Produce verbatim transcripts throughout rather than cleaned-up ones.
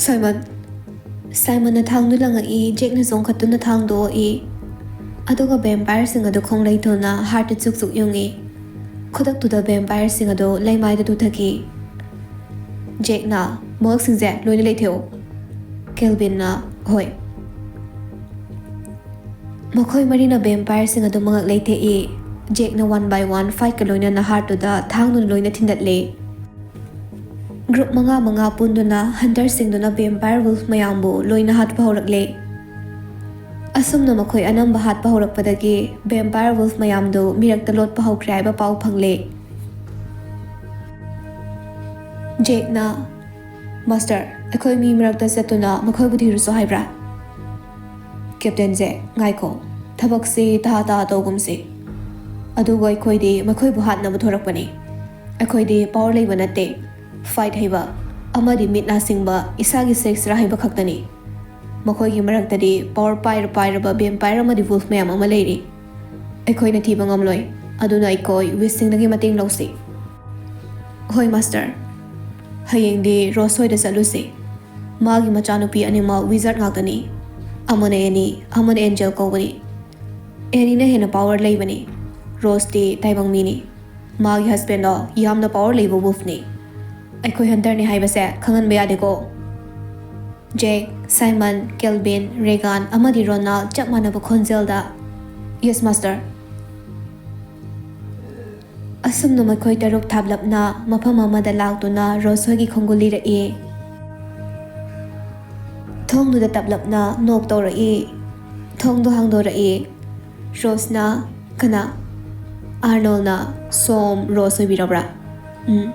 Simon. ꯁꯥꯏꯃꯟꯅ ꯊꯥꯡꯗꯨ ꯂꯪꯉꯛꯏ꯫ ꯖꯦꯛꯅ ꯆꯣꯡꯈꯠꯇꯨꯅ ꯊꯥꯡꯗꯨ ꯑꯣꯛꯏ꯫ ꯑꯗꯨꯒ ꯚꯦꯝꯄꯥꯌꯔꯁꯤꯡ ꯑꯗꯨ ꯈꯣꯡꯂꯩ ꯊꯨꯅ ꯍꯥꯔꯠꯇ ꯆꯨꯛ ꯆꯨꯛ ꯌꯨꯡꯏ꯫ ꯈꯨꯗꯛꯇꯨꯗ ꯚꯦꯝꯄꯥꯌꯔꯁꯤꯡ ꯑꯗꯨ ꯂꯩꯃꯥꯏꯗ ꯇꯨꯊꯈꯤ꯫ ꯖꯦꯛꯅ, "ꯃꯍꯥꯛꯁꯤꯡꯁꯦ ꯂꯣꯏꯅ ꯂꯩꯊꯦꯛꯎ꯫" ꯀꯦꯜꯚꯤꯟꯅ, "ꯍꯣꯏ꯫" ꯃꯈꯣꯏ ꯃꯔꯤꯅ ꯚꯦꯝꯄꯥꯌꯔꯁꯤꯡ ꯑꯗꯨ ꯃꯉꯛ ꯂꯩꯊꯦꯛꯏ꯫ ꯖꯦꯛꯅ ꯋꯥꯟ ꯕꯥꯏ ꯋꯥꯟ ꯐꯥꯏꯠꯀ ꯂꯣꯏꯅꯅ ꯍꯥꯔꯠꯇꯨꯗ ꯊꯥꯡꯗꯨꯅ ꯂꯣꯏꯅ ꯊꯤꯟꯗꯠꯂꯤ꯫ ꯒ꯭ꯔꯨꯞ ꯃꯉꯥ ꯃꯉꯥ ꯄꯨꯟꯗꯨꯅ ꯍꯟꯇꯔꯁꯤꯡꯗꯨꯅ ꯚꯦꯝꯄꯥꯌꯔ ꯋꯨꯜꯐ ꯃꯌꯥꯝꯕꯨ ꯂꯣꯏꯅ ꯍꯥꯠꯄ ꯍꯧꯔꯛꯂꯦ꯫ ꯑꯁꯨꯝꯅ ꯃꯈꯣꯏ ꯑꯅꯝꯕ ꯍꯥꯠꯄ ꯍꯧꯔꯛꯄꯗꯒꯤ ꯚꯦꯝꯄꯥꯌꯔ ꯋꯨꯜꯐ ꯃꯌꯥꯝꯗꯨ ꯃꯤꯔꯛꯇ ꯂꯣꯠꯄ ꯍꯧꯈ꯭ꯔꯦ ꯍꯥꯏꯕ ꯄꯥꯎ ꯐꯪꯂꯦ꯫ ꯖꯦꯛꯅ, "ꯃꯥꯁꯇꯔ, ꯑꯩꯈꯣꯏ ꯃꯤ ꯃꯔꯛꯇ ꯆꯠꯇꯨꯅ ꯃꯈꯣꯏꯕꯨ ꯊꯤꯔꯨꯁꯣ ꯍꯥꯏꯕ꯭ꯔꯥ?" "ꯀꯦꯞꯇꯦꯟꯁꯦ, ꯉꯥꯏꯈꯣ꯫ ꯊꯕꯛꯁꯤ ꯇꯍꯥ ꯇꯍꯥ ꯇꯧꯒꯨꯝꯁꯤ꯫ ꯑꯗꯨꯒ ꯑꯩꯈꯣꯏꯗꯤ ꯃꯈꯣꯏꯕꯨ ꯍꯥꯠꯅꯕ ꯊꯣꯔꯛꯄꯅꯤ꯫ ꯑꯩꯈꯣꯏꯗꯤ ꯄꯥꯋꯔ ꯂꯩꯕ ꯅꯠꯇꯦ꯫ ꯐꯥꯏꯠ ꯍꯩꯕ ꯑꯃꯗꯤ ꯃꯤꯠ ꯅꯥ ꯁꯤꯡꯕ, ꯏꯁꯥꯒꯤ ꯁꯦꯛꯁꯔ ꯍꯩꯕ ꯈꯛꯇꯅꯤ꯫ ꯃꯈꯣꯏꯒꯤ ꯃꯔꯛꯇꯗꯤ ꯄꯥꯋꯔ ꯄꯥꯏꯔ ꯄꯥꯏꯔꯕ ꯚꯦꯝꯄꯥꯌꯔ ꯑꯃꯗꯤ ꯋꯨꯜꯐ ꯃꯌꯥꯝ ꯑꯃ ꯂꯩꯔꯤ꯫ ꯑꯩꯈꯣꯏꯅ ꯊꯤꯕ ꯉꯝꯂꯣꯏ꯫ ꯑꯗꯨꯅ ꯑꯩꯈꯣꯏ ꯋꯤꯁꯁꯤꯡꯗꯒꯤ ꯃꯇꯦꯡ ꯂꯧꯁꯤ꯫" "ꯍꯣꯏ, ꯃꯥꯁꯇꯔ꯫ ꯍꯌꯦꯡꯗꯤ ꯔꯣꯁ ꯍꯣꯏꯗ ꯆꯠꯂꯨꯁꯤ꯫ ꯃꯥꯒꯤ ꯃꯆꯥꯅꯨꯄꯤ ꯑꯅꯤꯃꯛ ꯋꯤꯖꯥꯔꯗ ꯉꯥꯛꯇꯅꯤ꯫ ꯑꯃꯅ ꯑꯦꯅꯤ, ꯑꯃꯅ ꯑꯦꯟꯖꯦꯜ ꯀꯧꯕꯅꯤ꯫ ꯑꯦꯅꯤꯅ ꯍꯦꯟꯅ ꯄꯥꯋꯔ ꯂꯩꯕꯅꯤ꯫ ꯔꯣꯁꯇꯤ ꯇꯥꯏꯕꯪ ꯃꯤꯅꯤ꯫ ꯃꯥꯒꯤ ꯍꯁꯕꯦꯟꯗꯣ ꯌꯥꯝꯅ ꯄꯥꯋꯔ ꯂꯩꯕ ꯋꯨꯜꯐꯅꯤ꯫ ꯑꯩꯈꯣꯏ ꯍꯟꯇꯔꯅꯤ ꯍꯥꯏꯕꯁꯦ ꯈꯪꯍꯟꯕ ꯌꯥꯗꯦꯀꯣ꯫" ꯖꯦꯛ, ꯁꯥꯏꯃꯟ, ꯀꯦꯜꯚꯤꯟ, ꯔꯦꯒꯥꯟ ꯑꯃꯗꯤ ꯔꯣꯅꯥꯜ ꯆꯞ ꯃꯥꯟꯅꯕ ꯈꯣꯟꯖꯦꯜꯗ, "ꯌꯦꯁ, ꯃꯥꯁꯇꯔ꯫" ꯑꯁꯨꯝꯅ ꯃꯈꯣꯏ ꯇꯔꯨꯛ ꯊꯥꯞꯂꯞꯅ ꯃꯐꯝ ꯑꯃꯗ ꯂꯥꯛꯇꯨꯅ ꯔꯣꯁ ꯍꯣꯏꯒꯤ ꯈꯣꯡꯒꯨꯜ ꯂꯤꯔꯛꯏ꯫ ꯊꯣꯡꯗꯨꯗ ꯇꯞꯂꯞꯅ ꯅꯣꯛ ꯇꯧꯔꯛꯏ꯫ ꯊꯣꯡꯗꯨ ꯍꯥꯡꯗꯣꯔꯛꯏ꯫ ꯔꯣꯁꯅ, "ꯀꯅꯥ?" ꯑꯥꯔꯅꯣꯜꯅ, "ꯁꯣꯝ ꯔꯣꯁ ꯑꯣꯏꯕꯤꯔꯕ꯭ꯔꯥ?" "ꯎꯝ,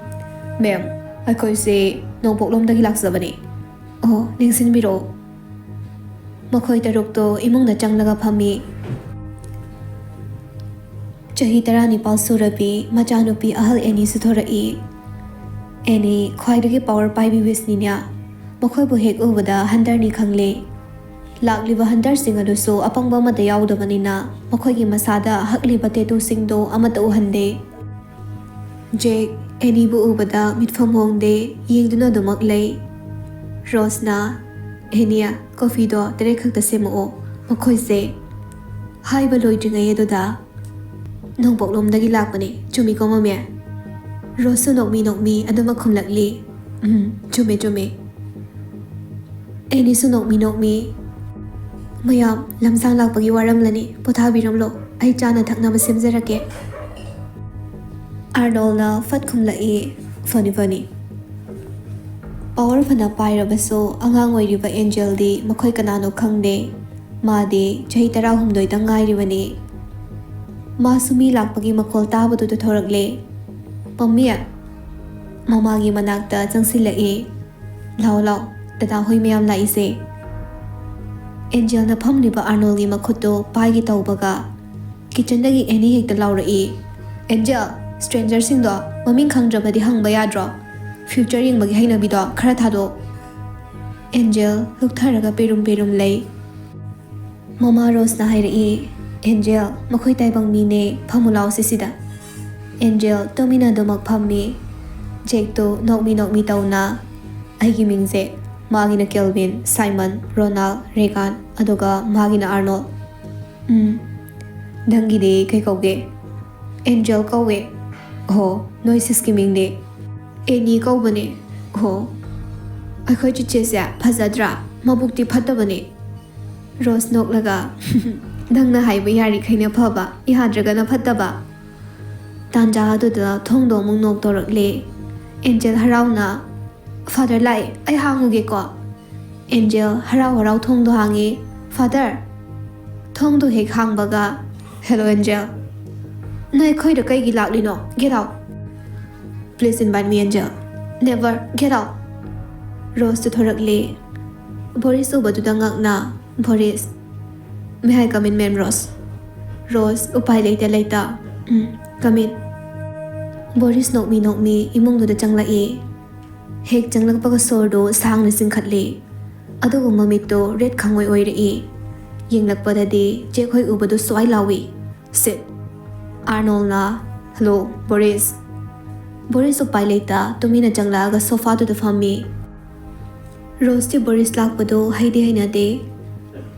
ꯃꯦꯝ, ꯑꯩꯈꯣꯏꯁꯦ ꯅꯣꯡꯄꯣꯛꯂꯣꯝꯗꯒꯤ ꯂꯥꯛꯆꯕꯅꯤ꯫" "ꯑꯣ, ꯅꯤꯡꯁꯤꯡꯕꯤꯔꯛꯑꯣ꯫" ꯃꯈꯣꯏ ꯇꯔꯨꯛꯇꯣ ꯏꯃꯨꯡꯗ ꯆꯪꯂꯒ ꯐꯝꯃꯤ꯫ ꯆꯍꯤ ꯇꯔꯥꯅꯤꯄꯥꯜ ꯁꯨꯔꯕꯤ ꯃꯆꯥꯅꯨꯄꯤ ꯑꯍꯜ ꯑꯦꯅꯤꯁꯨ ꯊꯣꯔꯛꯏ꯫ ꯑꯦꯅꯤ ꯈ꯭ꯋꯥꯏꯗꯒꯤ ꯄꯥꯋꯔ ꯄꯥꯏꯕꯤ ꯋꯤꯁꯅꯤꯅ꯭ꯌꯥ꯫ ꯃꯈꯣꯏꯕꯨ ꯍꯦꯛ ꯎꯕꯗ ꯍꯟꯇꯔꯅꯤ ꯈꯪꯂꯦ꯫ ꯂꯥꯛꯂꯤꯕ ꯍꯟꯇꯔꯁꯤꯡ ꯑꯗꯨꯁꯨ ꯑꯄꯪꯕ ꯑꯃꯠꯇ ꯌꯥꯎꯗꯕꯅꯤꯅ ꯃꯈꯣꯏꯒꯤ ꯃꯁꯥꯗ ꯍꯛꯂꯤꯕ ꯇꯦꯇꯨꯁꯤꯡꯗꯣ ꯑꯃꯠꯇ ꯎꯍꯟꯗꯦ꯫ ꯖꯦꯛ ꯑꯦꯅꯤꯕꯨ ꯎꯕꯗ ꯃꯤꯠꯐꯝ ꯍꯣꯡꯗꯦ, ꯌꯦꯡꯗꯨꯅ ꯑꯗꯨꯃꯛ ꯂꯩ꯫ ꯔꯣꯁꯅ, "ꯑꯦꯅꯤ, ꯀꯣꯐꯤꯗꯣ ꯇꯔꯦꯠ ꯈꯛꯇ ꯁꯦꯝꯃꯛꯑꯣ, ꯃꯈꯣꯏꯁꯦ ꯍꯥꯏꯕ ꯂꯣꯏꯗ꯭ꯔꯤꯉꯩ ꯑꯗꯨꯗ ꯅꯣꯡꯄꯣꯛꯂꯣꯝꯗꯒꯤ ꯂꯥꯛꯄꯅꯦ, ꯆꯨꯝꯃꯤꯀꯣ ꯃꯃꯤ?" ꯔꯣꯁꯁꯨ ꯅꯣꯛꯃꯤ ꯅꯣꯛꯃꯤ ꯑꯗꯨꯃꯛ ꯈꯨꯝꯂꯛꯂꯤ, "ꯎꯝ, ꯆꯨꯝꯃꯦ, ꯆꯨꯝꯃꯦ꯫" ꯑꯦꯅꯤꯁꯨ ꯅꯣꯛꯃꯤ ꯅꯣꯛꯃꯤ, "ꯃꯌꯥꯝ ꯂꯝꯁꯥꯡ ꯂꯥꯛꯄꯒꯤ ꯋꯥꯔꯝꯂꯅꯤ, ꯄꯣꯊꯥꯕꯤꯔꯝꯂꯣ, ꯑꯩ ꯆꯥꯅ ꯊꯛꯅꯕ ꯁꯦꯝꯖꯔꯛꯀꯦ꯫" ꯑꯥꯔꯅꯣꯜꯅ ꯐꯠ ꯈꯨꯝꯂꯛꯏ, "ꯐꯅꯤ, ꯐꯅꯤ꯫" ꯄꯋꯥꯔ ꯐꯅ ꯄꯥꯏꯔꯕꯁꯨ ꯑꯉꯥꯡ ꯑꯣꯏꯔꯤꯕ ꯑꯦꯟꯖꯦꯜꯗꯤ ꯃꯈꯣꯏ ꯀꯅꯥꯅꯣ ꯈꯪꯗꯦ꯫ ꯃꯥꯗꯤ ꯆꯍꯤ ꯇꯔꯥꯍꯨꯝꯗꯣꯏꯗ ꯉꯥꯏꯔꯤꯕꯅꯤ꯫ ꯃꯥꯁꯨ ꯃꯤ ꯂꯥꯛꯄꯒꯤ ꯃꯈꯣꯜ ꯇꯥꯕꯗꯨꯗ ꯊꯣꯔꯛꯂꯦ꯫ "ꯃꯝꯃꯤ!" ꯃꯃꯥꯒꯤ ꯃꯅꯥꯛꯇ ꯆꯪꯁꯤꯜꯂꯛꯏ꯫ "ꯂꯥꯎ, ꯂꯥꯎ, ꯗꯗꯥ ꯍꯣꯏ ꯃꯌꯥꯝ ꯂꯥꯛꯏꯁꯦ꯫" ꯑꯦꯟꯖꯦꯜꯅ ꯐꯝꯂꯤꯕ ꯑꯥꯔꯅꯣꯜꯒꯤ ꯃꯈꯨꯠꯇꯨ ꯄꯥꯏꯒꯦ ꯇꯧꯕꯒ, ꯀꯤꯆꯟꯗꯒꯤ ꯑꯦꯅꯤ ꯍꯦꯛꯇ ꯂꯥꯎꯔꯛꯏ, "ꯑꯦꯟꯖꯦꯜ, ꯁ꯭ꯇ꯭ꯔꯦꯟꯖꯔꯁꯤꯡꯗꯣ ꯃꯃꯤꯡ ꯈꯪꯗ꯭ꯔꯕꯗꯤ ꯍꯪꯕ ꯌꯥꯗ꯭ꯔꯣ? ꯐ꯭ꯌꯨꯆꯔ ꯌꯦꯡꯕꯒꯤ ꯍꯩꯅꯕꯤꯗꯣ ꯈꯔ ꯊꯥꯗꯣꯛ꯫" ꯑꯦꯟꯖꯦꯜ ꯂꯨꯛꯊꯔꯒ ꯄꯦꯔꯨꯝ ꯄꯦꯔꯨꯝ ꯂꯩ꯫ ꯃꯃꯥ ꯔꯣꯁꯅ ꯍꯥꯏꯔꯛꯏ, "ꯑꯦꯟꯖꯦꯜ, ꯃꯈꯣꯏ ꯇꯥꯏꯕꯪ ꯃꯤꯅꯦ, ꯐꯝꯃꯨ ꯂꯥꯎꯁꯦ ꯁꯤꯗ꯫" ꯑꯦꯟꯖꯦꯜ ꯇꯨꯃꯤꯟꯅ ꯑꯗꯨꯃꯛ ꯐꯝꯃꯤ꯫ ꯖꯦꯛꯇꯨ ꯅꯣꯛꯃꯤ ꯅꯣꯛꯃꯤ ꯇꯧꯅ, "ꯑꯩꯒꯤ ꯃꯤꯡꯁꯦ", ꯃꯥꯒꯤꯅ ꯀꯦꯜꯚꯤꯟ, ꯁꯥꯏꯃꯟ, ꯔꯣꯅꯥꯜ, ꯔꯦꯒꯥꯟ, ꯑꯗꯨꯒ ꯃꯥꯒꯤꯅ ꯑꯥꯔꯅꯣꯜ꯫ "ꯎꯝ, ꯅꯪꯒꯤꯗꯤ ꯀꯩ ꯀꯧꯒꯦ?" "ꯑꯦꯟꯖꯦꯜ ꯀꯧꯋꯦ꯫" "ꯑꯣ, ꯅꯣꯏ ꯁꯤꯁꯀꯤ ꯃꯤꯡꯗꯤ?" "ꯑꯦꯅꯤ ꯀꯧꯕꯅꯦ꯫" "ꯑꯣ, ꯑꯩꯈꯣꯏ ꯆꯤꯆꯦꯁꯦ ꯐꯖꯗ꯭ꯔꯥ? ꯃꯕꯨꯛꯇꯤ ꯐꯠꯇꯕꯅꯦ꯫" ꯔꯣꯁ ꯅꯣꯛꯂꯒ, "ꯅꯪꯅ ꯍꯥꯏꯕ ꯌꯥꯔꯤꯈꯩꯅ ꯐꯕ, ꯌꯥꯗ꯭ꯔꯒꯅ ꯐꯠꯇꯕ꯫" ꯇꯥꯟꯖꯥ ꯑꯗꯨꯗ ꯊꯣꯡꯗꯣ ꯑꯃꯨꯛ ꯅꯣꯛ ꯇꯧꯔꯛꯂꯦ꯫ ꯑꯦꯟꯖꯦꯜ ꯍꯔꯥꯎꯅ, "ꯐꯥꯗꯔ ꯂꯥꯛꯑꯦ, ꯑꯩ ꯍꯥꯡꯉꯨꯒꯦꯀꯣ꯫" ꯑꯦꯟꯖꯦꯜ ꯍꯔꯥꯎ ꯍꯔꯥꯎ ꯊꯣꯡꯗꯣ ꯍꯥꯡꯉꯦ꯫ "ꯐꯥꯗꯔ!" ꯊꯣꯡꯗꯣ ꯍꯦꯛ ꯍꯥꯡꯕꯒ, "ꯍꯦꯂꯣ ꯑꯦꯟꯖꯦꯜ, ꯅꯣꯏ ꯑꯩꯈꯣꯏꯗ ꯀꯩꯒꯤ ꯂꯥꯛꯂꯤꯅꯣ? Get out!" "Please invite me, Angel." "Never! Get out!" ꯔꯣꯁꯇꯨ ꯊꯣꯔꯛꯂꯦ꯫ ꯕꯣꯔꯤꯁ ꯎꯕꯗꯨꯗ ꯉꯛꯅ, "ꯕꯣꯔꯤꯁ!" "May I come in, Ma'am Rose?" ꯔꯣꯁ ꯎꯄꯥꯏ ꯂꯩꯇ ꯂꯩꯇ, "ꯎꯝ, come in." ꯕꯣꯔꯤꯁ ꯅꯣꯛꯃꯤ ꯅꯣꯛꯃꯤ ꯏꯃꯨꯡꯗꯨꯗ ꯆꯪꯂꯛꯏ꯫ ꯍꯦꯛ ꯆꯪꯂꯛꯄꯒ ꯁꯣꯔꯗꯨ ꯁꯥꯡꯅ ꯆꯤꯡꯈꯠꯂꯤ꯫ ꯑꯗꯨꯒ ꯃꯃꯤꯠꯇꯨ ꯔꯦꯠ ꯈꯪꯑꯣꯏ ꯑꯣꯏꯔꯛꯏ꯫ ꯌꯦꯡꯂꯛꯄꯗꯗꯤ ꯖꯦꯛ ꯍꯣꯏ ꯎꯕꯗꯨ ꯁ꯭ꯋꯥꯏ ꯂꯥꯎꯏ꯫ "Sit!" ꯑꯥꯔꯅꯣꯜꯅ, "ꯍꯜꯂꯣ, ꯕꯣꯔꯤꯁ!" ꯕꯣꯔꯤꯁ ꯎꯄꯥꯏ ꯂꯩꯇ ꯇꯨꯃꯤꯟꯅ ꯆꯪꯂꯛꯑꯒ ꯁꯣꯐꯥꯗꯨꯗ ꯐꯝꯃꯤ꯫ ꯔꯣꯁꯇꯤ ꯕꯣꯔꯤꯁ ꯂꯥꯛꯄꯗꯣ ꯍꯩꯗꯤ ꯍꯩꯅꯗꯦ꯫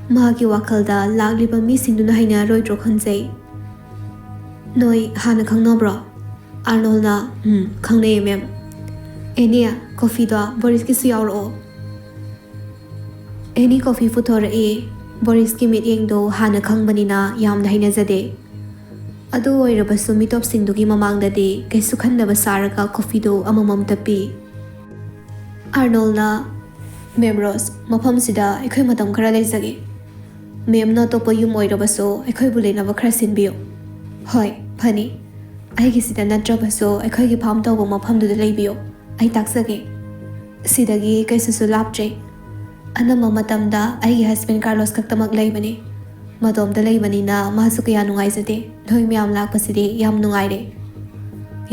ꯃꯍꯥꯛꯀꯤ ꯋꯥꯈꯜꯗ ꯂꯥꯛꯂꯤꯕ ꯃꯤꯁꯤꯡꯗꯨꯅ ꯍꯩꯅꯔꯣꯏꯗ꯭ꯔꯣ ꯈꯟꯖꯩ꯫ "ꯅꯣꯏ ꯍꯥꯟꯅ ꯈꯪꯅꯕ꯭ꯔꯣ?" ꯑꯥꯔꯅꯣꯜꯅ, "ꯎꯝ, ꯈꯪꯅꯩꯌꯦ, ꯃꯦꯝ꯫ ꯑꯦꯅꯤ, ꯀꯣꯐꯤꯗꯣ ꯕꯣꯔꯤꯁꯀꯤꯁꯨ ꯌꯥꯎꯔꯛꯑꯣ꯫" ꯑꯦꯅꯤ ꯀꯣꯐꯤ ꯄꯨꯊꯣꯔꯛꯏ꯫ ꯕꯣꯔꯤꯁꯀꯤ ꯃꯤꯠꯌꯦꯡꯗꯣ ꯍꯥꯟꯅ ꯈꯪꯕꯅꯤꯅ ꯌꯥꯝꯅ ꯍꯩꯅꯖꯗꯦ꯫ ꯑꯗꯨ ꯑꯣꯏꯔꯕꯁꯨ ꯃꯤꯇꯣꯞꯁꯤꯡꯗꯨꯒꯤ ꯃꯃꯥꯡꯗꯗꯤ ꯀꯩꯁꯨ ꯈꯟꯗꯕ ꯁꯥꯔꯒ ꯀꯣꯐꯤꯗꯣ ꯑꯃꯃꯝꯇ ꯄꯤ꯫ ꯑꯥꯔꯅꯣꯜꯅ, "ꯃꯦꯝ ꯔꯣꯁ, ꯃꯐꯝꯁꯤꯗ ꯑꯩꯈꯣꯏ ꯃꯇꯝ ꯈꯔ ꯂꯩꯖꯒꯦ꯫ ꯃꯦꯝꯅ ꯑꯇꯣꯞꯄ ꯌꯨꯝ ꯑꯣꯏꯔꯕꯁꯨ ꯑꯩꯈꯣꯏꯕꯨ ꯂꯩꯅꯕ ꯈꯔ ꯁꯤꯟꯕꯤꯌꯨ꯫" "ꯍꯣꯏ, ꯐꯅꯤ꯫ ꯑꯩꯒꯤꯁꯤꯗ ꯅꯠꯇ꯭ꯔꯕꯁꯨ ꯑꯩꯈꯣꯏꯒꯤ ꯐꯥꯝ ꯇꯧꯕ ꯃꯐꯝꯗꯨꯗ ꯂꯩꯕꯤꯌꯨ꯫ ꯑꯩ ꯇꯥꯛꯆꯒꯦ꯫ ꯁꯤꯗꯒꯤ ꯀꯩꯁꯨꯁꯨ ꯂꯥꯞꯇ꯭ꯔꯦ꯫ ꯑꯅꯝꯕ ꯃꯇꯝꯗ ꯑꯩꯒꯤ ꯍꯁꯕꯦꯟ ꯀꯥꯔꯂꯣꯁ ꯈꯛꯇꯃꯛ ꯂꯩꯕꯅꯤ꯫ ꯃꯇꯣꯝꯇ ꯂꯩꯕꯅꯤꯅ ꯃꯥꯁꯨ ꯀꯌꯥ ꯅꯨꯡꯉꯥꯏꯖꯗꯦ꯫ ꯅꯣꯏ ꯃꯌꯥꯝ ꯂꯥꯛꯄꯁꯤꯗꯤ ꯌꯥꯝ ꯅꯨꯡꯉꯥꯏꯔꯦ꯫"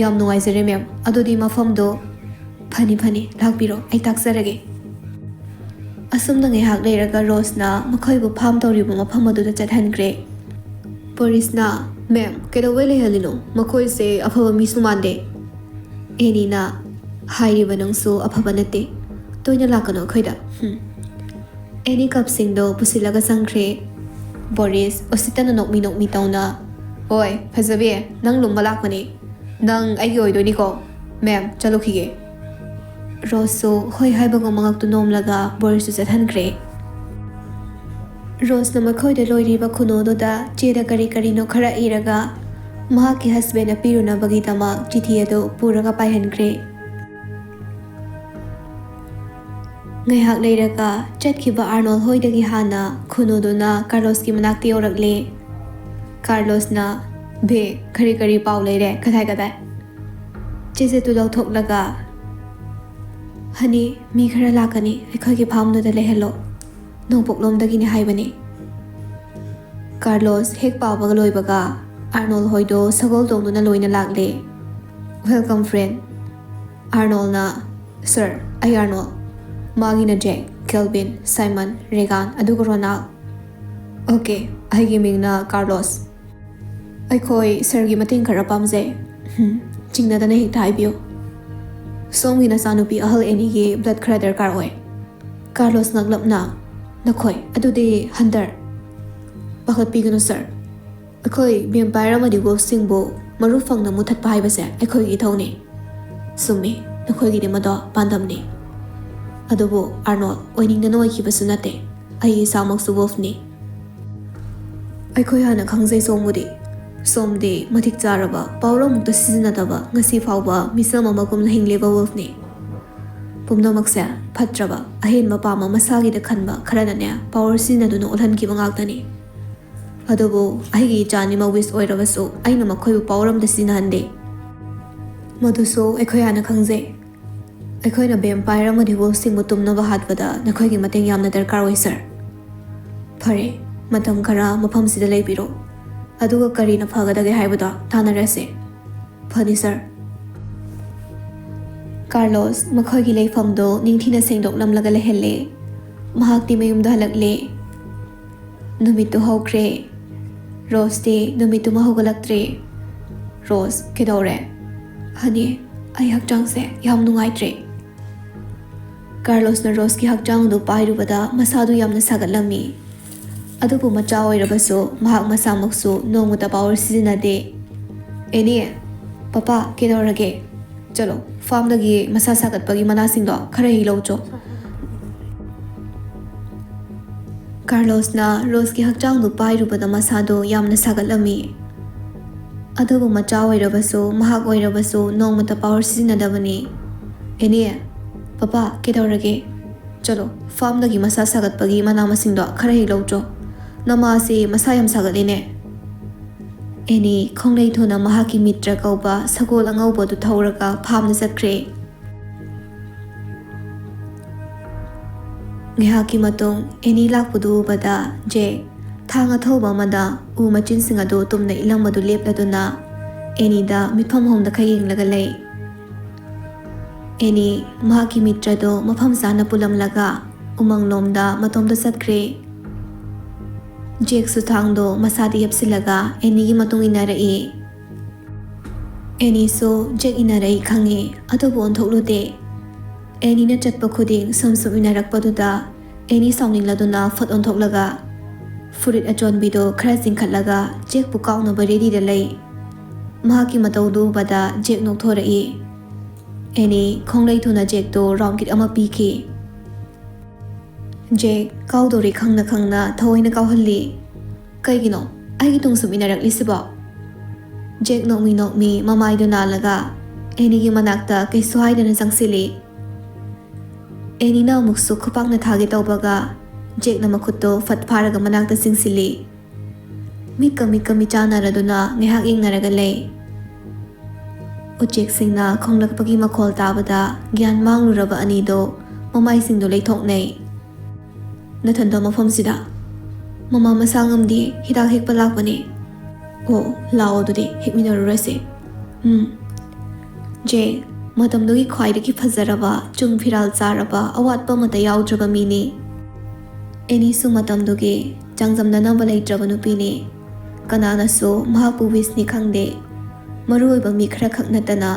"ꯌꯥꯝ ꯅꯨꯡꯉꯥꯏꯖꯔꯦ, ꯃꯦꯝ꯫ ꯑꯗꯨꯗꯤ ꯃꯐꯝꯗꯣ..." "ꯐꯅꯤ, ꯐꯅꯤ, ꯂꯥꯛꯄꯤꯔꯣ, ꯑꯩ ꯇꯥꯛꯆꯔꯒꯦ꯫" ꯑꯁꯨꯝꯅ ꯉꯥꯏꯍꯥꯛ ꯂꯩꯔꯒ ꯔꯣꯁꯅ ꯃꯈꯣꯏꯕꯨ ꯐꯥꯝ ꯇꯧꯔꯤꯕ ꯃꯐꯝ ꯑꯗꯨꯗ ꯆꯠꯍꯟꯈ꯭ꯔꯦ꯫ ꯕꯣꯔꯤꯁꯅ, "ꯃꯦꯝ, ꯀꯩꯗꯧꯕꯩ ꯂꯩꯍꯜꯂꯤꯅꯣ? ꯃꯈꯣꯏꯁꯦ ꯑꯐꯕ ꯃꯤꯁꯨ ꯃꯥꯟꯗꯦ꯫" ꯑꯦꯅꯤꯅ, "ꯍꯥꯏꯔꯤꯕ ꯅꯪꯁꯨ ꯑꯐꯕ ꯅꯠꯇꯦ꯫ ꯇꯣꯏꯅ ꯂꯥꯛꯀꯅꯨ ꯑꯩꯈꯣꯏꯗ꯫" ꯍꯨꯝ꯫ ꯑꯦꯅꯤ ꯀꯞꯁꯤꯡꯗꯣ ꯄꯨꯁꯤꯜꯂꯒ ꯆꯪꯈ꯭ꯔꯦ꯫ ꯕꯣꯔꯤꯁ ꯎꯁꯤꯠꯇꯅ ꯅꯣꯛꯃꯤ ꯅꯣꯛꯃꯤ ꯇꯧꯅ, "ꯑꯣꯏ, ꯐꯖꯕꯤ, ꯅꯪ ꯂꯨꯝꯕ ꯂꯥꯛꯄꯅꯤ꯫ ꯅꯪ ꯑꯩꯒꯤ ꯑꯣꯏꯗꯣꯏꯅꯤꯀꯣ꯫ ꯃꯦꯝ, ꯆꯠꯂꯨꯈꯤꯒꯦ꯫" ꯔꯣꯁꯁꯨ ꯍꯣꯏ ꯍꯥꯏꯕꯒꯨꯝ ꯃꯉꯛꯇꯨ ꯅꯣꯝꯂꯒ ꯕꯣꯔꯤꯁꯁꯨ ꯆꯠꯍꯟꯈ꯭ꯔꯦ꯫ ꯔꯣꯁꯅ ꯃꯈꯣꯏꯗ ꯂꯣꯏꯔꯤꯕ ꯈꯨꯅꯨꯗꯨꯗ ꯆꯦꯗ ꯀꯔꯤ ꯀꯔꯤꯅꯣ ꯈꯔ ꯏꯔꯒ ꯃꯍꯥꯛꯀꯤ ꯍꯁꯕꯦꯟꯗ ꯄꯤꯔꯨꯅꯕꯒꯤꯗꯃꯛ ꯆꯤꯊꯤ ꯑꯗꯨ ꯄꯨꯔꯒ ꯄꯥꯏꯍꯟꯈ꯭ꯔꯦ꯫ ꯉꯥꯏꯍꯥꯛ ꯂꯩꯔꯒ ꯆꯠꯈꯤꯕ ꯑꯥꯔꯅꯣꯜ ꯍꯣꯏꯗꯒꯤ ꯍꯥꯟꯅ ꯈꯨꯅꯨꯗꯨꯅ ꯀꯥꯔꯂꯣꯁꯀꯤ ꯃꯅꯥꯛꯇ ꯌꯧꯔꯛꯂꯦ꯫ ꯀꯥꯔꯂꯣꯁꯅ, "ꯕꯦ, ꯀꯔꯤ ꯀꯔꯤ ꯄꯥꯎ ꯂꯩꯔꯦ? ꯀꯗꯥꯏ ꯀꯗꯥꯏ?" ꯆꯦꯆꯦꯠꯇꯨ ꯂꯧꯊꯣꯛꯂꯒ, "ꯍꯅꯤ, ꯃꯤ ꯈꯔ ꯂꯥꯛꯀꯅꯤ, ꯑꯩꯈꯣꯏꯒꯤ ꯐꯥꯝꯗꯨꯗ ꯂꯩꯍꯜꯂꯣ꯫ ꯅꯣꯡꯄꯣꯛꯂꯣꯝꯗꯒꯤꯅꯤ ꯍꯥꯏꯕꯅꯤ꯫" ꯀꯥꯔꯂꯣꯁ ꯍꯦꯛ ꯄꯥꯕꯒ ꯂꯣꯏꯕꯒ ꯑꯥꯔꯅꯣꯜ ꯍꯣꯏꯗꯣ ꯁꯒꯣꯜ ꯇꯣꯡꯗꯨꯅ ꯂꯣꯏꯅ ꯂꯥꯛꯂꯦ꯫ "Welcome, friend꯫" ꯑꯥꯔꯅꯣꯜꯅ, "Sir, ꯑꯩ ꯑꯥꯔꯅꯣꯜ꯫ ꯃꯥꯒꯤꯅ ꯖꯦꯛ, ꯀꯦꯜꯚꯤꯟ, ꯁꯥꯏꯃꯟ, ꯔꯦꯒꯥꯟ, ꯑꯗꯨꯒ ꯔꯣꯅꯥꯜ꯫" "Okay, ꯑꯩꯒꯤ ꯃꯤꯡꯅ ꯀꯥꯔꯂꯣꯁ꯫ ꯑꯩꯈꯣꯏ ꯁꯥꯔꯒꯤ ꯃꯇꯦꯡ ꯈꯔ ꯄꯥꯝꯖꯩ꯫" "ꯍꯝ, ꯆꯤꯡꯅꯗꯅ ꯍꯦꯛꯇ ꯍꯥꯏꯕꯤꯌꯨ꯫ ꯁꯣꯝꯒꯤ ꯅꯆꯥꯅꯨꯄꯤ ꯑꯍꯜ ꯑꯦꯅꯤꯒꯤ ꯕ꯭ꯂꯗ ꯈꯔ ꯗꯔꯀꯥꯔ ꯑꯣꯏ꯫" ꯀꯥꯔꯂꯣꯁ ꯉꯛꯂꯞꯅ, "ꯅꯈꯣꯏ ꯑꯗꯨꯗꯤ ꯍꯟꯇꯔ?" "ꯄꯥꯈꯠꯄꯤꯒꯅꯨ ꯁꯥꯔ, ꯑꯩꯈꯣꯏ ꯚꯦꯝꯄꯥꯌꯔ ꯑꯃꯗꯤ ꯋꯨꯜꯐꯁꯤꯡꯕꯨ ꯃꯔꯨ ꯐꯪꯅ ꯃꯨꯊꯠꯄ ꯍꯥꯏꯕꯁꯦ ꯑꯩꯈꯣꯏꯒꯤ ꯏꯊꯧꯅꯤ꯫ ꯆꯨꯝꯃꯤ, ꯅꯈꯣꯏꯒꯤꯗꯤ ꯃꯗꯣ ꯄꯥꯟꯗꯝꯅꯤ꯫ ꯑꯗꯨꯕꯨ ꯑꯥꯔꯅꯣꯜ ꯑꯣꯏꯅꯤꯡꯗꯅ ꯑꯣꯏꯈꯤꯕꯁꯨ ꯅꯠꯇꯦ꯫ ꯑꯩ ꯏꯁꯥꯃꯛꯁꯨ ꯋꯨꯜꯐꯅꯤ꯫ ꯑꯩꯈꯣꯏ ꯍꯥꯟꯅ ꯈꯪꯖꯩ ꯁꯣꯝꯕꯨꯗꯤ꯫ ꯁꯣꯝꯗꯤ ꯃꯇꯤꯛ ꯆꯥꯔꯕ, ꯄꯥꯋꯔ ꯑꯃꯨꯛꯇ ꯁꯤꯖꯤꯟꯅꯗꯕ, ꯉꯁꯤ ꯐꯥꯎꯕ ꯃꯤꯆꯝ ꯑꯃꯒꯨꯝꯅ ꯍꯤꯡꯂꯤꯕ ꯋꯨꯜꯐꯅꯤ꯫ ꯄꯨꯝꯅꯃꯛꯁꯦ ꯐꯠꯇ꯭ꯔꯕ, ꯑꯍꯦꯟꯕ ꯄꯥꯝꯕ, ꯃꯁꯥꯒꯤꯗ ꯈꯟꯕ ꯈꯔꯅꯅꯦ ꯄꯥꯋꯔ ꯁꯤꯖꯤꯟꯅꯗꯨꯅ ꯑꯣꯜꯍꯟꯈꯤꯕ ꯉꯥꯛꯇꯅꯤ꯫ ꯑꯗꯨꯕꯨ ꯑꯩꯒꯤ ꯏꯆꯥ ꯑꯅꯤꯃꯛ ꯋꯤꯁ ꯑꯣꯏꯔꯕꯁꯨ ꯑꯩꯅ ꯃꯈꯣꯏꯕꯨ ꯄꯥꯋꯔ ꯑꯃꯗ ꯁꯤꯖꯤꯟꯅꯍꯟꯗꯦ꯫ ꯃꯗꯨꯁꯨ ꯑꯩꯈꯣꯏ ꯍꯥꯟꯅ ꯈꯪꯖꯩ꯫ ꯑꯩꯈꯣꯏꯅ ꯚꯦꯝꯄꯥꯌꯔ ꯑꯃꯗꯤ ꯋꯨꯜꯐꯁꯤꯡꯕꯨ ꯇꯨꯝꯅꯕ ꯍꯥꯠꯄꯗ ꯅꯈꯣꯏꯒꯤ ꯃꯇꯦꯡ ꯌꯥꯝꯅ ꯗꯔꯀꯥꯔ ꯑꯣꯏ, ꯁꯥꯔ꯫ ꯐꯔꯦ, ꯃꯇꯝ ꯈꯔ ꯃꯐꯝꯁꯤꯗ ꯂꯩꯕꯤꯔꯣ, ꯑꯗꯨꯒ ꯀꯔꯤꯅ ꯐꯒꯗꯒꯦ ꯍꯥꯏꯕꯗꯣ ꯇꯥꯟꯅꯔꯁꯦ꯫ ꯐꯅꯤ, ꯁꯥꯔ꯫ ꯀꯥꯔꯂꯣꯁ ꯃꯈꯣꯏꯒꯤ ꯂꯩꯐꯝꯗꯣ ꯅꯤꯡꯊꯤꯅ ꯁꯦꯡꯗꯣꯛꯂꯝꯂꯒ ꯂꯩꯍꯜꯂꯦ꯫ ꯃꯍꯥꯛꯇꯤ ꯃꯌꯨꯝꯗ ꯍꯜꯂꯛꯂꯦ꯫ ꯅꯨꯃꯤꯠꯇꯨ ꯍꯧꯈ꯭ꯔꯦ꯫ ꯔꯣꯁꯇꯤ ꯅꯨꯃꯤꯠꯇꯨꯃ ꯍꯧꯒꯠꯂꯛꯇ꯭ꯔꯦ꯫ "ꯔꯣꯁ, ꯀꯩꯗꯧꯔꯦ?" "ꯍꯅꯤ, ꯑꯩ ꯍꯛꯆꯥꯡꯁꯦ ꯌꯥꯝ ꯅꯨꯡꯉꯥꯏꯇ꯭ꯔꯦ꯫" ꯀꯥꯔꯂꯣꯁꯅ ꯔꯣꯁꯀꯤ ꯍꯛꯆꯥꯡꯗꯨ ꯄꯥꯏꯔꯨꯕꯗ ꯃꯁꯥꯗꯨ ꯌꯥꯝꯅ ꯁꯥꯒꯠꯂꯝꯃꯤ꯫ ꯑꯗꯨꯕꯨ ꯃꯆꯥ ꯑꯣꯏꯔꯕꯁꯨ ꯃꯍꯥꯛ ꯃꯁꯥꯃꯛꯁꯨ ꯅꯣꯡꯃꯇ ꯄꯥꯋꯔ ꯁꯤꯖꯤꯟꯅꯗꯦ꯫ "ꯑꯦꯅꯤ, ꯄꯄꯥ, ꯀꯩꯗꯧꯔꯒꯦ? ꯆꯠꯂꯣ, ꯐꯥꯔꯝꯗꯒꯤ ꯃꯁꯥ ꯁꯥꯒꯠꯄꯒꯤ ꯃꯅꯥꯁꯤꯡꯗꯣ ꯈꯔ ꯍꯦꯛꯂꯛꯎꯆꯣ꯫" ꯀꯥꯔꯂꯣꯁꯅ ꯔꯣꯁꯀꯤ ꯍꯛꯆꯥꯡꯗꯨ ꯄꯥꯏꯔꯨꯕꯗ ꯃꯁꯥꯗꯨ ꯌꯥꯝꯅ ꯁꯥꯒꯠꯂꯝꯃꯤ꯫ ꯑꯗꯨꯕꯨ ꯃꯆꯥ ꯑꯣꯏꯔꯕꯁꯨ, ꯃꯍꯥꯛ ꯑꯣꯏꯔꯕꯁꯨ ꯅꯣꯡꯃꯇ ꯄꯥꯋꯔ ꯁꯤꯖꯤꯟꯅꯗꯕꯅꯤ꯫ "ꯑꯦꯅꯤ, ꯄꯄꯥ, ꯀꯩꯗꯧꯔꯒꯦ? ꯆꯠꯂꯣ, ꯐꯥꯔꯝꯗꯒꯤ ꯃꯁꯥ ꯁꯥꯒꯠꯄꯒꯤ ꯃꯅꯥ ꯃꯁꯤꯡꯗꯣ ꯈꯔ ꯍꯦꯛꯂꯛꯎꯆꯣ꯫ ꯅꯃꯥꯁꯤ ꯃꯁꯥ ꯌꯥꯝ ꯁꯥꯒꯠꯂꯦꯅꯦ꯫" ꯑꯦꯅꯤ ꯈꯣꯡꯂꯩ ꯊꯨꯅ ꯃꯍꯥꯛꯀꯤ ꯃꯤꯇ꯭ꯔ ꯀꯧꯕ ꯁꯒꯣꯜ ꯑꯉꯧꯕꯗꯨ ꯊꯧꯔꯒ ꯐꯥꯔꯝꯗ ꯆꯠꯈ꯭ꯔꯦ꯫ ꯉꯥꯏꯍꯥꯛꯀꯤ ꯃꯇꯨꯡ ꯑꯦꯅꯤ ꯂꯥꯛꯄꯗꯨ ꯎꯕꯗ ꯖꯦꯛ ꯊꯥꯡ ꯑꯊꯧꯕ ꯑꯃꯗ ꯎ ꯃꯆꯤꯟꯁꯤꯡ ꯑꯗꯨ ꯇꯨꯝꯅ ꯏꯜꯂꯝꯕꯗꯨ ꯂꯦꯞꯂꯗꯨꯅ ꯑꯦꯅꯤꯗ ꯃꯤꯠꯐꯝ ꯍꯣꯝꯗ ꯈꯔ ꯌꯦꯡꯂꯒ ꯂꯩ꯫ ꯑꯦꯅꯤ ꯃꯍꯥꯛꯀꯤ ꯃꯤꯇ꯭ꯔꯗꯨ ꯃꯐꯝ ꯆꯥꯅ ꯄꯨꯜꯂꯝꯂꯒ ꯎꯃꯪꯂꯣꯝꯗ ꯃꯇꯣꯝꯇ ꯆꯠꯈ꯭ꯔꯦ꯫ ꯖꯦꯛꯁꯨ ꯊꯥꯡꯗꯣ ꯃꯁꯥꯗ ꯌꯦꯞꯁꯤꯜꯂꯒ ꯑꯦꯅꯤꯒꯤ ꯃꯇꯨꯡ ꯏꯟꯅꯔꯛꯏ꯫ ꯑꯦꯅꯤꯁꯨ ꯖꯦꯛ ꯏꯟꯅꯔꯛꯏ ꯈꯪꯉꯤ, ꯑꯗꯨꯕꯨ ꯑꯣꯟꯊꯣꯛꯂꯨꯗꯦ꯫ ꯑꯦꯅꯤꯅ ꯆꯠꯄ ꯈꯨꯗꯤꯡ ꯁꯨꯝ ꯁꯨꯝ ꯏꯟꯅꯔꯛꯄꯗꯨꯗ ꯑꯦꯅꯤ ꯁꯥꯎꯅꯤꯡꯂꯗꯨꯅ ꯐꯠ ꯑꯣꯟꯊꯣꯛꯂꯒ ꯐꯨꯔꯤꯠ ꯑꯆꯣꯟꯕꯤꯗꯣ ꯈꯔ ꯆꯤꯡꯈꯠꯂꯒ ꯖꯦꯛꯄꯨ ꯀꯥꯎꯅꯕ ꯔꯦꯗꯤꯗ ꯂꯩ꯫ ꯃꯍꯥꯛꯀꯤ ꯃꯇꯧꯗꯨ ꯎꯕꯗ ꯖꯦꯛ ꯅꯣꯛꯊꯣꯔꯛꯏ꯫ ꯑꯦꯅꯤ ꯈꯣꯡꯂꯩ ꯊꯨꯅ ꯖꯦꯛꯇꯣ ꯔꯥꯎꯟ ꯀꯤꯛ ꯑꯃ ꯄꯤꯈꯤ꯫ ꯖꯦꯛ ꯀꯥꯎꯗꯧꯔꯦ ꯈꯪꯅ ꯈꯪꯅ ꯊꯑꯣꯏꯅ ꯀꯥꯎꯍꯜꯂꯤ꯫ "ꯀꯩꯒꯤꯅꯣ ꯑꯩꯒꯤ ꯇꯨꯡ ꯁꯨꯝ ꯏꯟꯅꯔꯛꯂꯤꯁꯤꯕꯣ?" ꯖꯦꯛ ꯅꯣꯛꯃꯤ ꯅꯣꯛꯃꯤ ꯃꯃꯥꯏꯗꯨ ꯅꯥꯜꯂꯒ ꯑꯦꯅꯤꯒꯤ ꯃꯅꯥꯛꯇ ꯀꯩꯁꯨ ꯍꯥꯏꯗꯅ ꯆꯪꯁꯤꯜꯂꯤ꯫ ꯑꯦꯅꯤꯅ ꯑꯃꯨꯛꯁꯨ ꯈꯨꯄꯥꯛꯅ ꯊꯥꯒꯦ ꯇꯧꯕꯒ ꯖꯦꯛꯅ ꯃꯈꯨꯠꯇꯣ ꯐꯠ ꯐꯥꯔꯒ ꯃꯅꯥꯛꯇ ꯆꯤꯡꯁꯤꯜꯂꯤ꯫ ꯃꯤꯠꯀ ꯃꯤꯠꯀ ꯃꯤꯆꯥꯟꯅꯔꯗꯨꯅ ꯉꯥꯏꯍꯥꯛ ꯌꯦꯡꯅꯔꯒ ꯂꯩ꯫ ꯎꯆꯦꯛꯁꯤꯡꯅ ꯈꯣꯡꯂꯛꯄꯒꯤ ꯃꯈꯣꯜ ꯇꯥꯕꯗ ꯒ꯭ꯌꯥꯟ ꯃꯥꯡꯂꯨꯔꯕ ꯑꯅꯤꯗꯣ ꯃꯃꯥꯏꯁꯤꯡꯗꯣ ꯂꯩꯊꯣꯛꯅꯩ꯫ "ꯅꯊꯟꯗ ꯃꯐꯝꯁꯤꯗ?" "ꯃꯃꯥ ꯃꯁꯥ ꯉꯝꯗꯦ, ꯍꯤꯗꯥꯛ ꯍꯦꯛꯄ ꯂꯥꯛꯄꯅꯦ꯫" "ꯑꯣ, ꯂꯥꯛꯑꯣ, ꯑꯗꯨꯗꯤ ꯍꯦꯛꯃꯤꯟꯅꯔꯨꯔꯁꯦ꯫" "ꯎꯝ꯫" ꯖꯦꯛ, ꯃꯇꯝꯗꯨꯒꯤ ꯈ꯭ꯋꯥꯏꯗꯒꯤ ꯐꯖꯔꯕ ꯆꯨꯡ ꯐꯤꯔꯥꯜ ꯆꯥꯔꯕ ꯑꯋꯥꯠꯄ ꯑꯃꯠꯇ ꯌꯥꯎꯗ꯭ꯔꯕ ꯃꯤꯅꯤ꯫ ꯑꯦꯅꯤꯁꯨ ꯃꯇꯝꯗꯨꯒꯤ ꯆꯥꯡꯗꯝꯅꯅꯕ ꯂꯩꯇ꯭ꯔꯕ ꯅꯨꯄꯤꯅꯤ꯫ ꯀꯅꯥꯅꯁꯨ ꯃꯍꯥꯛꯄꯨ ꯋꯤꯁꯅꯤ ꯈꯪꯗꯦ꯫ ꯃꯔꯨꯑꯣꯏꯕ ꯃꯤ ꯈꯔꯈꯛ ꯅꯠꯇꯅ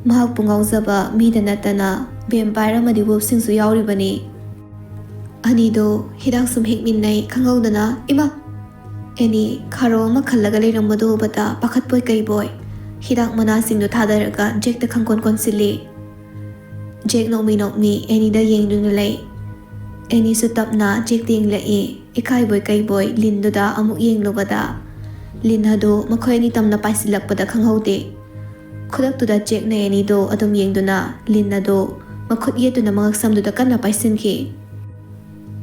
ꯃꯍꯥꯛꯄꯨ ꯉꯥꯎꯖꯕ ꯃꯤꯗ ꯅꯠꯇꯅ ꯚꯦꯝꯄꯥꯌꯔ ꯑꯃꯗꯤ ꯋꯨꯜꯐꯁꯤꯡꯁꯨ ꯌꯥꯎꯔꯤꯕꯅꯤ꯫ ꯑꯅꯤꯗꯣ ꯍꯤꯗꯥꯛ ꯁꯨꯝ ꯍꯦꯛꯃꯤꯟꯅꯩ, ꯈꯪꯍꯧꯗꯅ, ꯏꯃꯥ! ꯑꯦꯅꯤ ꯈꯥꯔꯣ ꯑꯃ ꯈꯜꯂꯒ ꯂꯩꯔꯝꯕꯗꯨ ꯎꯕꯗ ꯄꯥꯈꯠꯄꯣꯏ ꯀꯩꯕꯣꯏ ꯍꯤꯗꯥꯛ ꯃꯅꯥꯁꯤꯡꯗꯣ ꯊꯥꯗꯔꯒ ꯖꯦꯛꯇ ꯈꯪꯀꯣꯟ ꯀꯣꯟꯁꯤꯜꯂꯤ꯫ ꯖꯦꯛ ꯅꯣꯛꯃꯤ ꯅꯣꯛꯃꯤ ꯑꯦꯅꯤꯗ ꯌꯦꯡꯗꯨꯅ ꯂꯩ꯫ ꯑꯦꯅꯤꯁꯨ ꯇꯞꯅ ꯖꯦꯛꯇ ꯌꯦꯡꯂꯛꯏ꯫ ꯏꯀꯥꯏꯕꯣꯏ ꯀꯩꯕꯣꯏ ꯂꯤꯟꯗꯨꯗ ꯑꯃꯨꯛ ꯌꯦꯡꯂꯨꯕꯗ ꯂꯤꯟ ꯑꯗꯨ ꯃꯈꯣꯏ ꯑꯅꯤ ꯇꯝꯅ ꯄꯥꯏꯁꯤꯜꯂꯛꯄꯗ ꯈꯪꯍꯧꯗꯦ꯫ ꯈꯨꯗꯛꯇꯨꯗ ꯖꯦꯛꯅ ꯑꯦꯅꯤꯗꯨ ꯑꯗꯨꯝ ꯌꯦꯡꯗꯨꯅ ꯂꯤꯟ ꯑꯗꯨ ꯃꯈꯨꯠ ꯌꯦꯠꯇꯨꯅ ꯃꯉꯛꯁꯝꯗꯨꯗ ꯀꯟꯅ ꯄꯥꯏꯁꯤꯟꯈꯤ꯫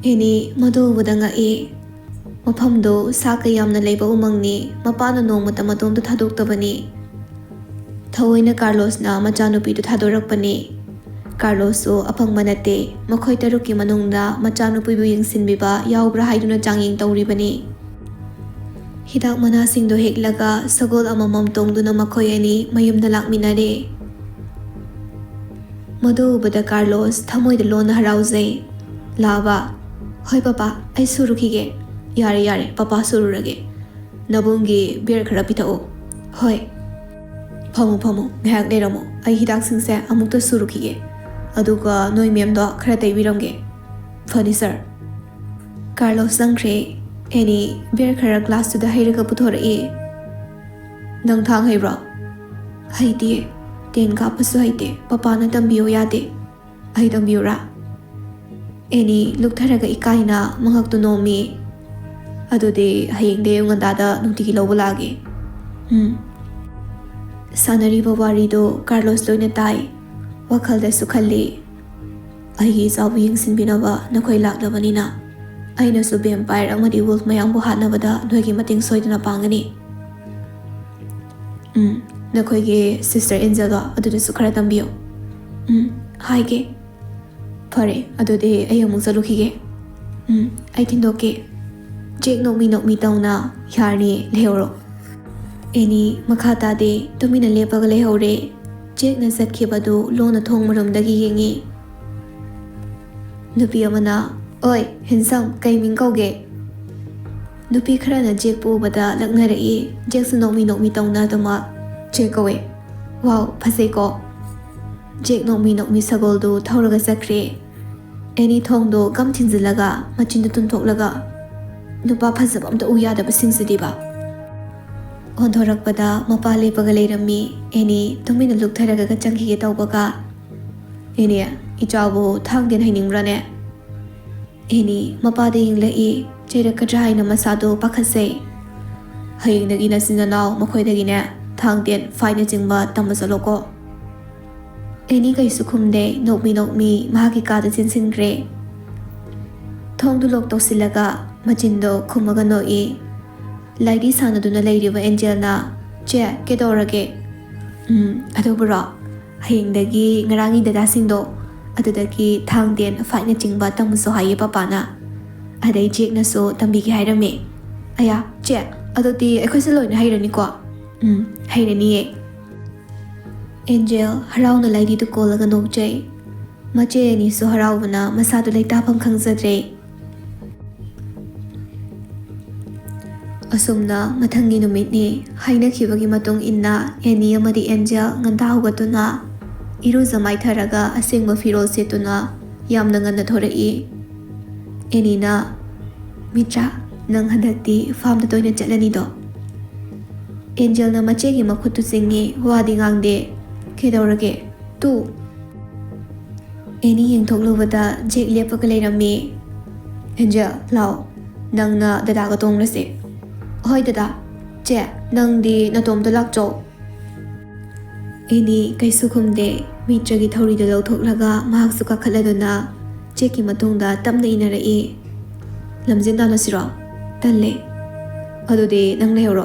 ꯑꯦꯅꯤ ꯃꯗꯨ ꯎꯕꯗ ꯉꯛꯏ꯫ ꯃꯐꯝꯗꯨ ꯁꯥ ꯀꯩ ꯌꯥꯝꯅ ꯂꯩꯕ ꯎꯃꯪꯅꯤ꯫ ꯃꯄꯥꯅ ꯅꯣꯡꯃꯇ ꯃꯇꯣꯝꯇ ꯊꯥꯗꯣꯛꯇꯕꯅꯤ꯫ ꯊꯑꯣꯏꯅ ꯀꯥꯔꯂꯣꯁꯅ ꯃꯆꯥꯅꯨꯄꯤꯗꯨ ꯊꯥꯗꯣꯔꯛꯄꯅꯤ꯫ ꯀꯥꯔꯂꯣꯁꯁꯨ ꯑꯄꯪꯕ ꯅꯠꯇꯦ꯫ ꯃꯈꯣꯏ ꯇꯔꯨꯛꯀꯤ ꯃꯅꯨꯡꯗ ꯃꯆꯥꯅꯨꯄꯤꯕꯨ ꯌꯦꯡꯁꯤꯟꯕꯤꯕ ꯌꯥꯎꯕ꯭ꯔꯥ ꯍꯥꯏꯗꯨꯅ ꯆꯥꯡꯌꯦꯡ ꯇꯧꯔꯤꯕꯅꯤ꯫ ꯍꯤꯗꯥꯛ ꯃꯅꯥꯁꯤꯡꯗꯨ ꯍꯦꯛꯂꯒ ꯁꯒꯣꯜ ꯑꯃꯃꯝ ꯇꯣꯡꯗꯨꯅ ꯃꯈꯣꯏ ꯑꯅꯤ ꯃꯌꯨꯝꯗ ꯂꯥꯛꯃꯤꯟꯅꯔꯦ꯫ ꯃꯗꯨ ꯎꯕꯗ ꯀꯥꯔꯂꯣꯁ ꯊꯃꯣꯏꯗ ꯂꯣꯟꯅ ꯍꯔꯥꯎꯖꯩ꯫ "ꯂꯥꯕ꯫" "ꯍꯣꯏ ꯄꯄꯥ, ꯑꯩ ꯁꯨꯔꯨꯈꯤꯒꯦ꯫" "ꯌꯥꯔꯦ, ꯌꯥꯔꯦ, ꯄꯄꯥ ꯁꯨꯔꯨꯔꯒꯦ꯫ ꯅꯕꯨꯡꯒꯤ ꯕꯤꯌꯔ ꯈꯔ ꯄꯤꯊꯛꯎ꯫" "ꯍꯣꯏ꯫" "ꯐꯝꯃꯨ, ꯐꯝꯃꯨ, ꯉꯥꯏꯍꯥꯛ ꯂꯩꯔꯝꯃꯨ꯫ ꯑꯩ ꯍꯤꯗꯥꯛꯁꯤꯡꯁꯦ ꯑꯃꯨꯛꯇ ꯁꯨꯔꯨꯈꯤꯒꯦ꯫ ꯑꯗꯨꯒ ꯅꯣꯏ ꯃꯦꯝꯗꯣ ꯈꯔ ꯇꯩꯕꯤꯔꯝꯒꯦ꯫ ꯐꯅꯤ ꯁꯥꯔ꯫ ꯀꯥꯔꯂꯣꯁ ꯆꯪꯈ꯭ꯔꯦ꯫ ꯑꯦꯅꯤ ꯕꯤꯌꯔ ꯈꯔ ꯒ꯭ꯂꯥꯁꯇꯨꯗ ꯍꯩꯔꯒ ꯄꯨꯊꯣꯔꯛꯏ꯫ "ꯅꯪ ꯊꯥꯡ ꯍꯩꯕ꯭ꯔꯣ?" "ꯍꯩꯇꯦ꯫ ꯇꯦꯟ ꯀꯥꯞꯄꯁꯨ ꯍꯩꯇꯦ꯫ ꯄꯄꯥꯅ ꯇꯝꯕꯤꯌꯨ ꯌꯥꯗꯦ꯫ ꯑꯩ ꯇꯝꯕꯤꯌꯨꯔꯥ?" ꯑꯦꯅꯤ ꯂꯨꯛꯊꯔꯒ ꯏꯀꯥꯏꯅ ꯃꯉꯛꯇꯨ ꯅꯣꯝꯃꯤ꯫ "ꯑꯗꯨꯗꯤ ꯍꯌꯦꯡꯗꯤ ꯑꯌꯨꯛ ꯉꯟꯇꯥꯗ ꯅꯨꯡꯇꯤꯒꯤ ꯂꯧꯕ ꯂꯥꯛꯑꯒꯦ꯫" ꯎꯝ꯫ ꯁꯥꯟꯅꯔꯤꯕ ꯋꯥꯔꯤꯗꯨ ꯀꯥꯔꯂꯣꯁ ꯂꯣꯏꯅ ꯇꯥꯏ꯫ ꯋꯥꯈꯜꯗꯁꯨ ꯈꯜꯂꯤ, "ꯑꯩꯒꯤ ꯏꯆꯥꯕꯨ ꯌꯦꯡꯁꯤꯟꯕꯤꯅꯕ ꯅꯈꯣꯏ ꯂꯥꯛꯂꯕꯅꯤꯅ ꯑꯩꯅꯁꯨ ꯚꯦꯝꯄꯥꯌꯔ ꯑꯃꯗꯤ ꯋꯨꯜꯐ ꯃꯌꯥꯝꯕꯨ ꯍꯥꯠꯅꯕꯗ ꯅꯈꯣꯏꯒꯤ ꯃꯇꯦꯡ ꯁꯣꯏꯗꯅ ꯄꯥꯡꯒꯅꯤ꯫" "ꯎꯝ, ꯅꯈꯣꯏꯒꯤ ꯁꯤꯁꯇꯔ ꯑꯦꯟꯖꯦꯜꯗꯣ ꯑꯗꯨꯗꯁꯨ ꯈꯔ ꯇꯝꯕꯤꯌꯨ꯫" "ꯎꯝ, ꯍꯥꯏꯒꯦ꯫" "ꯐꯔꯦ, ꯑꯗꯨꯗꯤ ꯑꯩ ꯑꯃꯨꯛ ꯆꯠꯂꯨꯈꯤꯒꯦ꯫" "ꯎꯝ, ꯑꯩ ꯊꯤꯟꯗꯣꯛꯀꯦ꯫" ꯖꯦꯛ ꯅꯣꯛꯃꯤ ꯅꯣꯛꯃꯤ ꯇꯧꯅ, "ꯌꯥꯔꯅꯤ, ꯂꯩꯍꯧꯔꯣ꯫" ꯑꯦꯅꯤ ꯃꯈꯥ ꯇꯥꯗꯦ, ꯇꯨꯃꯤꯟꯅ ꯂꯦꯞꯄꯒ ꯂꯩꯍꯧꯔꯦ꯫ ꯖꯦꯛꯅ ꯆꯠꯈꯤꯕꯗꯨ ꯂꯣꯟꯅ ꯊꯣꯡ ꯃꯔꯨꯝꯗꯒꯤ ꯌꯦꯡꯉꯤ꯫ ꯅꯨꯄꯤ ꯑꯃꯅ, "ꯑꯣꯏ, ꯍꯦꯟꯁꯝ, ꯀꯩ ꯃꯤꯡ ꯀꯧꯒꯦ?" ꯅꯨꯄꯤ ꯈꯔꯅ ꯖꯦꯛꯄꯨ ꯎꯕꯗ ꯂꯛꯅꯔꯛꯏ꯫ ꯖꯦꯛꯁꯨ ꯅꯣꯛꯃꯤ ꯅꯣꯛꯃꯤ ꯇꯧꯅ ꯑꯗꯨꯃꯛ, "ꯖꯦꯛ ꯀꯧꯋꯦ꯫" "ꯋꯥꯎ, ꯐꯖꯩꯀꯣ꯫" ꯖꯦꯛ ꯅꯣꯛꯃꯤ ꯅꯣꯛꯃꯤ ꯁꯒꯣꯜꯗꯨ ꯊꯧꯔꯒ ꯆꯠꯈ꯭ꯔꯦ꯫ ꯑꯦꯅꯤ ꯊꯣꯡꯗꯣ ꯒꯝ ꯊꯤꯟꯖꯤꯜꯂꯒ ꯃꯆꯤꯟꯗꯨ ꯇꯨꯝꯊꯣꯛꯂꯒ, "ꯅꯨꯄꯥ ꯐꯖꯕ ꯑꯝꯇ ꯎ ꯌꯥꯗꯕꯁꯤꯡꯁꯤꯗꯤꯕ꯫" ꯑꯣꯟꯊꯣꯔꯛꯄꯗ ꯃꯄꯥ ꯂꯦꯞꯄꯒ ꯂꯩꯔꯝꯃꯤ꯫ ꯑꯦꯅꯤ ꯇꯨꯃꯤꯟꯅ ꯂꯨꯛꯊꯔꯒ ꯆꯪꯈꯤꯒꯦ ꯇꯧꯕꯒ, "ꯑꯦꯅꯤ, ꯏꯆꯥꯕꯨ ꯊꯥꯡꯗꯦꯟ ꯍꯩꯅꯤꯡꯕ꯭ꯔꯅꯦ?" ꯑꯦꯅꯤ ꯃꯄꯥꯗ ꯌꯦꯡꯂꯛꯏ꯫ ꯆꯩꯔꯛꯀꯗ꯭ꯔꯥ ꯍꯥꯏꯅ ꯃꯁꯥꯗꯣ ꯄꯥꯈꯠꯆꯩ꯫ "ꯍꯌꯦꯡꯗꯒꯤ ꯅꯆꯤꯟ ꯅꯅꯥꯎ ꯃꯈꯣꯏꯗꯒꯤꯅꯦ ꯊꯥꯡꯗꯦꯟ, ꯐꯥꯏꯠꯅꯆꯤꯡꯕ ꯇꯝꯕ ꯆꯠꯂꯣꯀꯣ꯫" ꯑꯦꯅꯤ ꯀꯩꯁꯨ ꯈꯨꯝꯗꯦ꯫ ꯅꯣꯛꯃꯤ ꯅꯣꯛꯃꯤ ꯃꯍꯥꯛꯀꯤ ꯀꯥꯗ ꯆꯦꯟꯁꯤꯟꯈ꯭ꯔꯦ꯫ ꯊꯣꯡꯗꯨ ꯂꯣꯛ ꯇꯧꯁꯤꯜꯂꯒ ꯃꯆꯤꯟꯗꯣ ꯈꯨꯝꯃꯒ ꯅꯣꯛꯏ꯫ ꯂꯥꯏꯗꯤ ꯁꯥꯟꯅꯗꯨꯅ ꯂꯩꯔꯤꯕ ꯑꯦꯟꯖꯦꯜꯅ, "ꯆꯦ, ꯀꯩꯗꯧꯔꯒꯦ?" "ꯎꯝ, ꯑꯗꯨꯕꯨꯔꯣ, ꯍꯌꯦꯡꯗꯒꯤ ꯉꯔꯥꯡꯒꯤ ꯗꯇꯥꯁꯤꯡꯗꯣ, ꯑꯗꯨꯗꯒꯤ ꯊꯥꯡꯗꯦꯟ, ꯐꯥꯏꯠꯅꯆꯤꯡꯕ ꯇꯝꯃꯨꯁꯨ ꯍꯥꯏꯌꯦ ꯄꯄꯥꯅ꯫ ꯑꯗꯩ ꯖꯦꯛꯅꯁꯨ ꯇꯝꯕꯤꯒꯦ ꯍꯥꯏꯔꯝꯃꯦ꯫" "ꯑꯌꯥ, ꯆꯦ, ꯑꯗꯨꯗꯤ ꯑꯩꯈꯣꯏꯁꯨ ꯂꯣꯏꯅ ꯍꯩꯔꯅꯤꯀꯣ?" "ꯎꯝ, ꯍꯩꯔꯅꯤꯌꯦ꯫" ꯑꯦꯟꯖꯦꯜ ꯍꯔꯥꯎꯅ ꯂꯥꯏꯗꯤꯗꯨ ꯀꯣꯜꯂꯒ ꯅꯣꯛꯆꯩ꯫ ꯃꯆꯦ ꯑꯅꯤꯁꯨ ꯍꯔꯥꯎꯕꯅ ꯃꯁꯥꯗꯨ ꯂꯩꯇꯥꯐꯝ ꯈꯪꯖꯗ꯭ꯔꯦ꯫ ꯑꯁꯨꯝꯅ ꯃꯊꯪꯒꯤ ꯅꯨꯃꯤꯠꯅꯤ꯫ ꯍꯥꯏꯅꯈꯤꯕꯒꯤ ꯃꯇꯨꯡ ꯏꯟꯅ ꯑꯦꯅꯤ ꯑꯃꯗꯤ ꯑꯦꯟꯖꯦꯜ ꯉꯟꯇꯥ ꯍꯧꯒꯠꯇꯨꯅ ꯏꯔꯨꯖ ꯃꯥꯏꯊꯔꯒ ꯑꯁꯦꯡꯕ ꯐꯤꯔꯣꯜ ꯁꯦꯠꯇꯨꯅ ꯌꯥꯝꯅ ꯉꯟꯅ ꯊꯣꯔꯛꯏ꯫ ꯑꯦꯅꯤꯅ, "ꯃꯤꯇ꯭ꯔꯥ, ꯅꯪ ꯍꯟꯗꯛꯇꯤ ꯐꯥꯔꯝꯗ ꯇꯣꯏꯅ ꯆꯠꯂꯅꯤꯗꯣ?" ꯑꯦꯟꯖꯦꯜꯅ ꯃꯆꯦꯒꯤ ꯃꯈꯨꯠꯇꯨ ꯆꯤꯡꯉꯤ, ꯋꯥꯗꯤ ꯉꯥꯡꯗꯦ꯫ "ꯀꯩꯗꯧꯔꯒꯦ? ꯇꯨ!" ꯑꯦꯅꯤ ꯌꯦꯡꯊꯣꯛꯂꯨꯕꯗ ꯖꯦꯛ ꯂꯦꯞꯄꯒ ꯂꯩꯔꯝꯃꯤ꯫ "ꯑꯦꯟꯖꯦꯜ, ꯂꯥꯛꯑꯣ, ꯅꯪꯅ ꯗꯗꯥꯒ ꯇꯣꯡꯂꯁꯦ꯫" "ꯍꯣꯏ ꯗꯗꯥ꯫ ꯆꯦ, ꯅꯪꯗꯤ ꯅꯇꯣꯝꯇ ꯂꯥꯛꯆꯧ꯫" ꯑꯦꯅꯤ ꯀꯩꯁꯨ ꯈꯨꯝꯗꯦ꯫ ꯃꯤꯇ꯭ꯔꯒꯤ ꯊꯧꯔꯤꯗꯨ ꯂꯧꯊꯣꯛꯂꯒ ꯃꯍꯥꯛꯁꯨ ꯀꯥꯈꯠꯂꯗꯨꯅ ꯖꯦꯛꯀꯤ ꯃꯇꯨꯡꯗ ꯇꯞꯅ ꯏꯟꯅꯔꯛꯏ꯫ "ꯂꯝꯖꯦꯟ ꯇꯥꯟꯅꯁꯤꯔꯣ?" "ꯇꯜꯂꯦ꯫" "ꯑꯗꯨꯗꯤ ꯅꯪ ꯂꯩꯍꯧꯔꯣ꯫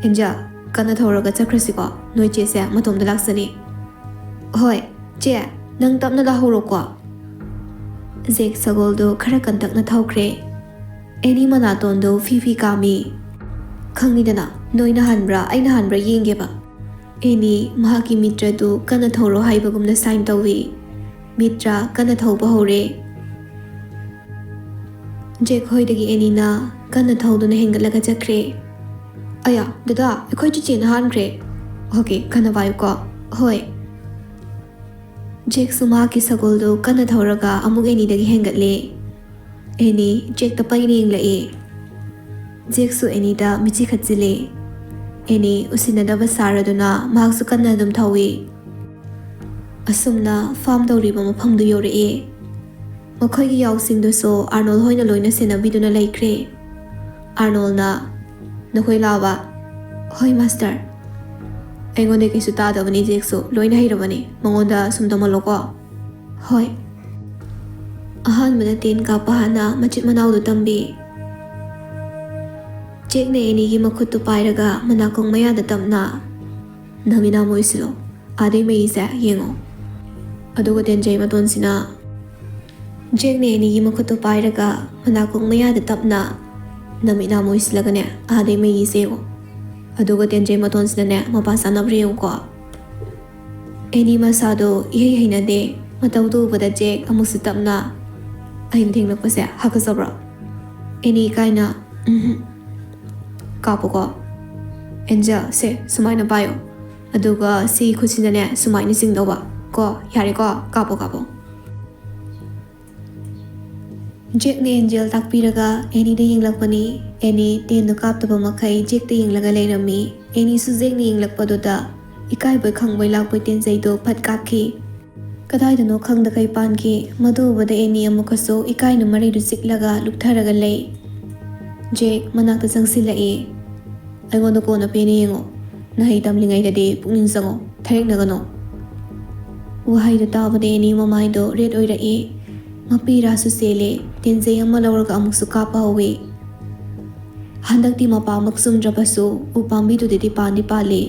ꯑꯦꯟꯖꯦꯜ, ꯀꯟꯅ ꯊꯧꯔꯒ ꯆꯠꯈ꯭ꯔꯁꯤꯀꯣ꯫ ꯅꯣꯏ ꯆꯦꯁꯦ ꯃꯇꯣꯝꯇ ꯂꯥꯛꯆꯅꯤ꯫" "ꯍꯣꯏ꯫ ꯆꯦ, ꯅꯪ ꯇꯞꯅ ꯂꯥꯛꯍꯧꯔꯣꯀꯣ꯫" ꯖꯦꯛ ꯁꯒꯣꯜꯗꯨ ꯈꯔ ꯀꯟꯇꯛꯅ ꯊꯧꯈ꯭ꯔꯦ꯫ ꯑꯦꯅꯤ ꯃꯅꯥꯇꯣꯟꯗꯨ ꯐꯤ ꯐꯤ ꯀꯥꯝꯃꯤ꯫ "ꯈꯪꯉꯤꯗꯅ, ꯅꯣꯏꯅ ꯍꯥꯟꯕ꯭ꯔꯥ ꯑꯩꯅ ꯍꯥꯟꯕ꯭ꯔꯥ ꯌꯦꯡꯒꯦꯕ꯫" ꯑꯦꯅꯤ ꯃꯍꯥꯛꯀꯤ ꯃꯤꯇ꯭ꯔꯗꯨ ꯀꯟꯅ ꯊꯧꯔꯣ ꯍꯥꯏꯕꯒꯨꯝꯅ ꯁꯥꯏꯟ ꯇꯧꯏ꯫ ꯃꯤꯇ꯭ꯔ ꯀꯟꯅ ꯊꯧꯕ ꯍꯧꯔꯦ꯫ ꯖꯦꯛ ꯍꯣꯏꯗꯒꯤ ꯑꯦꯅꯤꯅ ꯀꯟꯅ ꯊꯧꯗꯨꯅ ꯍꯦꯟꯒꯠꯂꯒ ꯆꯠꯈ꯭ꯔꯦ꯫ "ꯑꯌꯥ, ꯗꯗꯥ, ꯑꯩꯈꯣꯏ ꯆꯤꯆꯦꯅ ꯍꯥꯟꯈ꯭ꯔꯦ꯫" "ꯑꯣꯀꯦ, ꯀꯟꯅ ꯄꯥꯏꯌꯨꯀꯣ꯫" "ꯍꯣꯏ꯫" ꯖꯦꯛꯁꯨ ꯃꯍꯥꯛꯀꯤ ꯁꯒꯣꯜꯗꯨ ꯀꯟꯅ ꯊꯧꯔꯒ ꯑꯃꯨꯛ ꯑꯦꯅꯤꯗꯒꯤ ꯍꯦꯟꯒꯠꯂꯦ꯫ ꯑꯦꯅꯤ ꯖꯦꯛꯇ ꯄꯩꯅ ꯌꯦꯡꯂꯛꯏ꯫ ꯖꯦꯛꯁꯨ ꯑꯦꯅꯤꯗ ꯃꯤꯠꯆꯤ ꯈꯠꯆꯤꯜꯂꯤ꯫ ꯑꯦꯅꯤ ꯎꯁꯤꯟꯅꯗꯕ ꯁꯥꯔꯗꯨꯅ ꯃꯍꯥꯛꯁꯨ ꯀꯟꯅ ꯑꯗꯨꯝ ꯊꯧꯏ꯫ ꯑꯁꯨꯝꯅ ꯐꯥꯔꯝ ꯇꯧꯔꯤꯕ ꯃꯐꯝꯗꯨ ꯌꯧꯔꯛꯏ꯫ ꯃꯈꯣꯏꯒꯤ ꯌꯥꯎꯁꯤꯡꯗꯨꯁꯨ ꯑꯥꯔꯅꯣꯜ ꯍꯣꯏꯅ ꯂꯣꯏꯅ ꯁꯦꯟꯅꯕꯤꯗꯨꯅ ꯂꯩꯈ꯭ꯔꯦ꯫ ꯑꯥꯔꯅꯣꯜꯅ, "ꯅꯈꯣꯏ ꯂꯥꯛꯑꯕ?" "ꯍꯣꯏ, ꯃꯥꯁꯇꯔ꯫" "ꯑꯩꯉꯣꯟꯗ ꯀꯩꯁꯨ ꯇꯥꯗꯕꯅꯤ, ꯖꯦꯛꯁꯨ ꯂꯣꯏꯅ ꯍꯩꯔꯕꯅꯤ꯫ ꯃꯉꯣꯟꯗ ꯁꯨꯝ ꯇꯝꯍꯜꯂꯣꯀꯣ꯫" "ꯍꯣꯏ꯫" ꯑꯍꯥꯟꯕꯗ ꯇꯦꯟ ꯀꯥꯞꯄ ꯍꯥꯟꯅ ꯃꯆꯤꯟ ꯃꯅꯥꯎꯗꯨ ꯇꯝꯕꯤ꯫ ꯖꯦꯛꯅ ꯑꯦꯅꯤꯒꯤ ꯃꯈꯨꯠꯇꯨ ꯄꯥꯏꯔꯒ ꯃꯅꯥꯀꯣꯡ ꯃꯌꯥꯗ ꯇꯞꯅ, "ꯅꯃꯤꯠ ꯅꯥ ꯃꯨꯏꯁꯤꯜꯂꯣ꯫ ꯑꯥꯗꯩ ꯃꯩꯁꯦ ꯌꯦꯡꯉꯣ꯫" ꯑꯗꯨꯒ ꯇꯦꯟꯖꯩ ꯃꯇꯣꯟꯁꯤꯅ, ꯖꯦꯛꯅ ꯑꯦꯅꯤꯒꯤ ꯃꯈꯨꯠꯇꯨ ꯄꯥꯏꯔꯒ ꯃꯅꯥꯀꯣꯡ ꯃꯌꯥꯗ ꯇꯞꯅ, "ꯅꯃꯤꯠ ꯅꯥ ꯃꯨꯏꯁꯤꯜꯂꯒꯅꯦ, ꯑꯥꯗꯩ ꯃꯩꯁꯦ ꯌꯦꯡꯉꯣ꯫" ꯑꯗꯨꯒ ꯇꯦꯟꯖꯩ ꯃꯇꯣꯟꯁꯤꯅꯅꯦ, ꯃꯄꯥ ꯆꯥꯅꯕ꯭ꯔꯥ ꯌꯦꯡꯉꯨꯀꯣ꯫ ꯑꯦꯅꯤ ꯃꯁꯥꯗꯣ ꯏꯍꯩ ꯍꯩꯅꯗꯦ꯫ ꯃꯇꯧꯗꯨ ꯎꯕꯗ ꯖꯦꯛ ꯑꯃꯨꯛꯁꯨ ꯇꯞꯅ, "ꯑꯩꯅ ꯊꯦꯡꯂꯛꯄꯁꯦ ꯍꯥꯀꯠꯆꯕ꯭ꯔꯣ?" "ꯑꯦꯅꯤ ꯀꯥꯏꯅ, ꯎꯝꯍꯨꯝ꯫ ꯀꯥꯞꯄꯨꯀꯣ꯫ ꯑꯦꯟꯖꯦꯜ, ꯁꯦ, ꯁꯨꯃꯥꯏꯅ ꯄꯥꯏꯌꯣ꯫ ꯑꯗꯨꯒ ꯁꯤꯒꯤ ꯈꯨꯠꯁꯤꯅꯅꯦ, ꯁꯨꯃꯥꯏꯅ ꯆꯤꯡꯗꯧꯕ꯫ ꯀꯣ, ꯌꯥꯔꯦꯀꯣ, ꯀꯥꯞꯄꯣ, ꯀꯥꯞꯄꯣ꯫ ꯖꯦꯛꯅ ꯑꯦꯟꯖꯦꯜ ꯇꯥꯛꯄꯤꯔꯒ ꯑꯦꯅꯤꯗ ꯌꯦꯡꯂꯛꯄꯅꯤ꯫ ꯑꯦꯅꯤ ꯇꯦꯟꯗꯣ ꯀꯥꯞꯇꯕ ꯃꯈꯩ ꯖꯦꯛꯇ ꯌꯦꯡꯂꯒ ꯂꯩꯔꯝꯃꯤ꯫ ꯑꯦꯅꯤꯁꯨ ꯖꯦꯛꯅ ꯌꯦꯡꯂꯛꯄꯗꯨꯗ ꯏꯀꯥꯏꯕꯣꯏ ꯈꯪꯕꯣꯏ ꯂꯥꯛꯄꯣꯏ ꯇꯦꯟꯖꯩꯗꯣ ꯐꯠ ꯀꯥꯞꯈꯤ꯫ ꯀꯗꯥꯏꯗꯅꯣ ꯈꯪꯗꯈꯩ ꯄꯥꯟꯈꯤ꯫ ꯃꯗꯨ ꯎꯕꯗ ꯑꯦꯅꯤ ꯑꯃꯨꯛꯀꯁꯨ ꯏꯀꯥꯏꯅ ꯃꯔꯩꯗꯨ ꯆꯤꯛꯂꯒ ꯂꯨꯞꯊꯔꯒ ꯂꯩ꯫ ꯖꯦꯛ ꯃꯅꯥꯛꯇ ꯆꯪꯁꯤꯜꯂꯛꯏ꯫ "ꯑꯩꯉꯣꯟꯗ ꯀꯣꯟꯅ ꯄꯦꯟꯅ ꯌꯦꯡꯉꯣ꯫ ꯅꯍꯩ ꯇꯝꯂꯤꯉꯩꯗꯗꯤ ꯄꯨꯛꯅꯤꯡ ꯆꯪꯉꯣ, ꯊꯔꯦꯛꯅꯒꯅꯣ꯫" ꯋꯥꯍꯩꯗꯨ ꯇꯥꯕꯗ ꯑꯦꯅꯤ ꯃꯃꯥꯏꯗꯣ ꯔꯦꯠ ꯑꯣꯏꯔꯛꯏ꯫ ꯃꯄꯤ ꯔꯥꯁꯨ ꯆꯦꯜꯂꯦ꯫ ꯇꯦꯟꯖꯩ ꯑꯃ ꯂꯧꯔꯒ ꯑꯃꯨꯛꯁꯨ ꯀꯥꯞꯄ ꯍꯧꯏ꯫ ꯍꯟꯗꯛꯇꯤ ꯃꯄꯥꯃꯛ ꯆꯨꯝꯗ꯭ꯔꯕꯁꯨ ꯎ ꯄꯥꯝꯕꯤꯗꯨꯗꯗꯤ ꯄꯥꯟꯗꯤ ꯄꯥꯜꯂꯤ꯫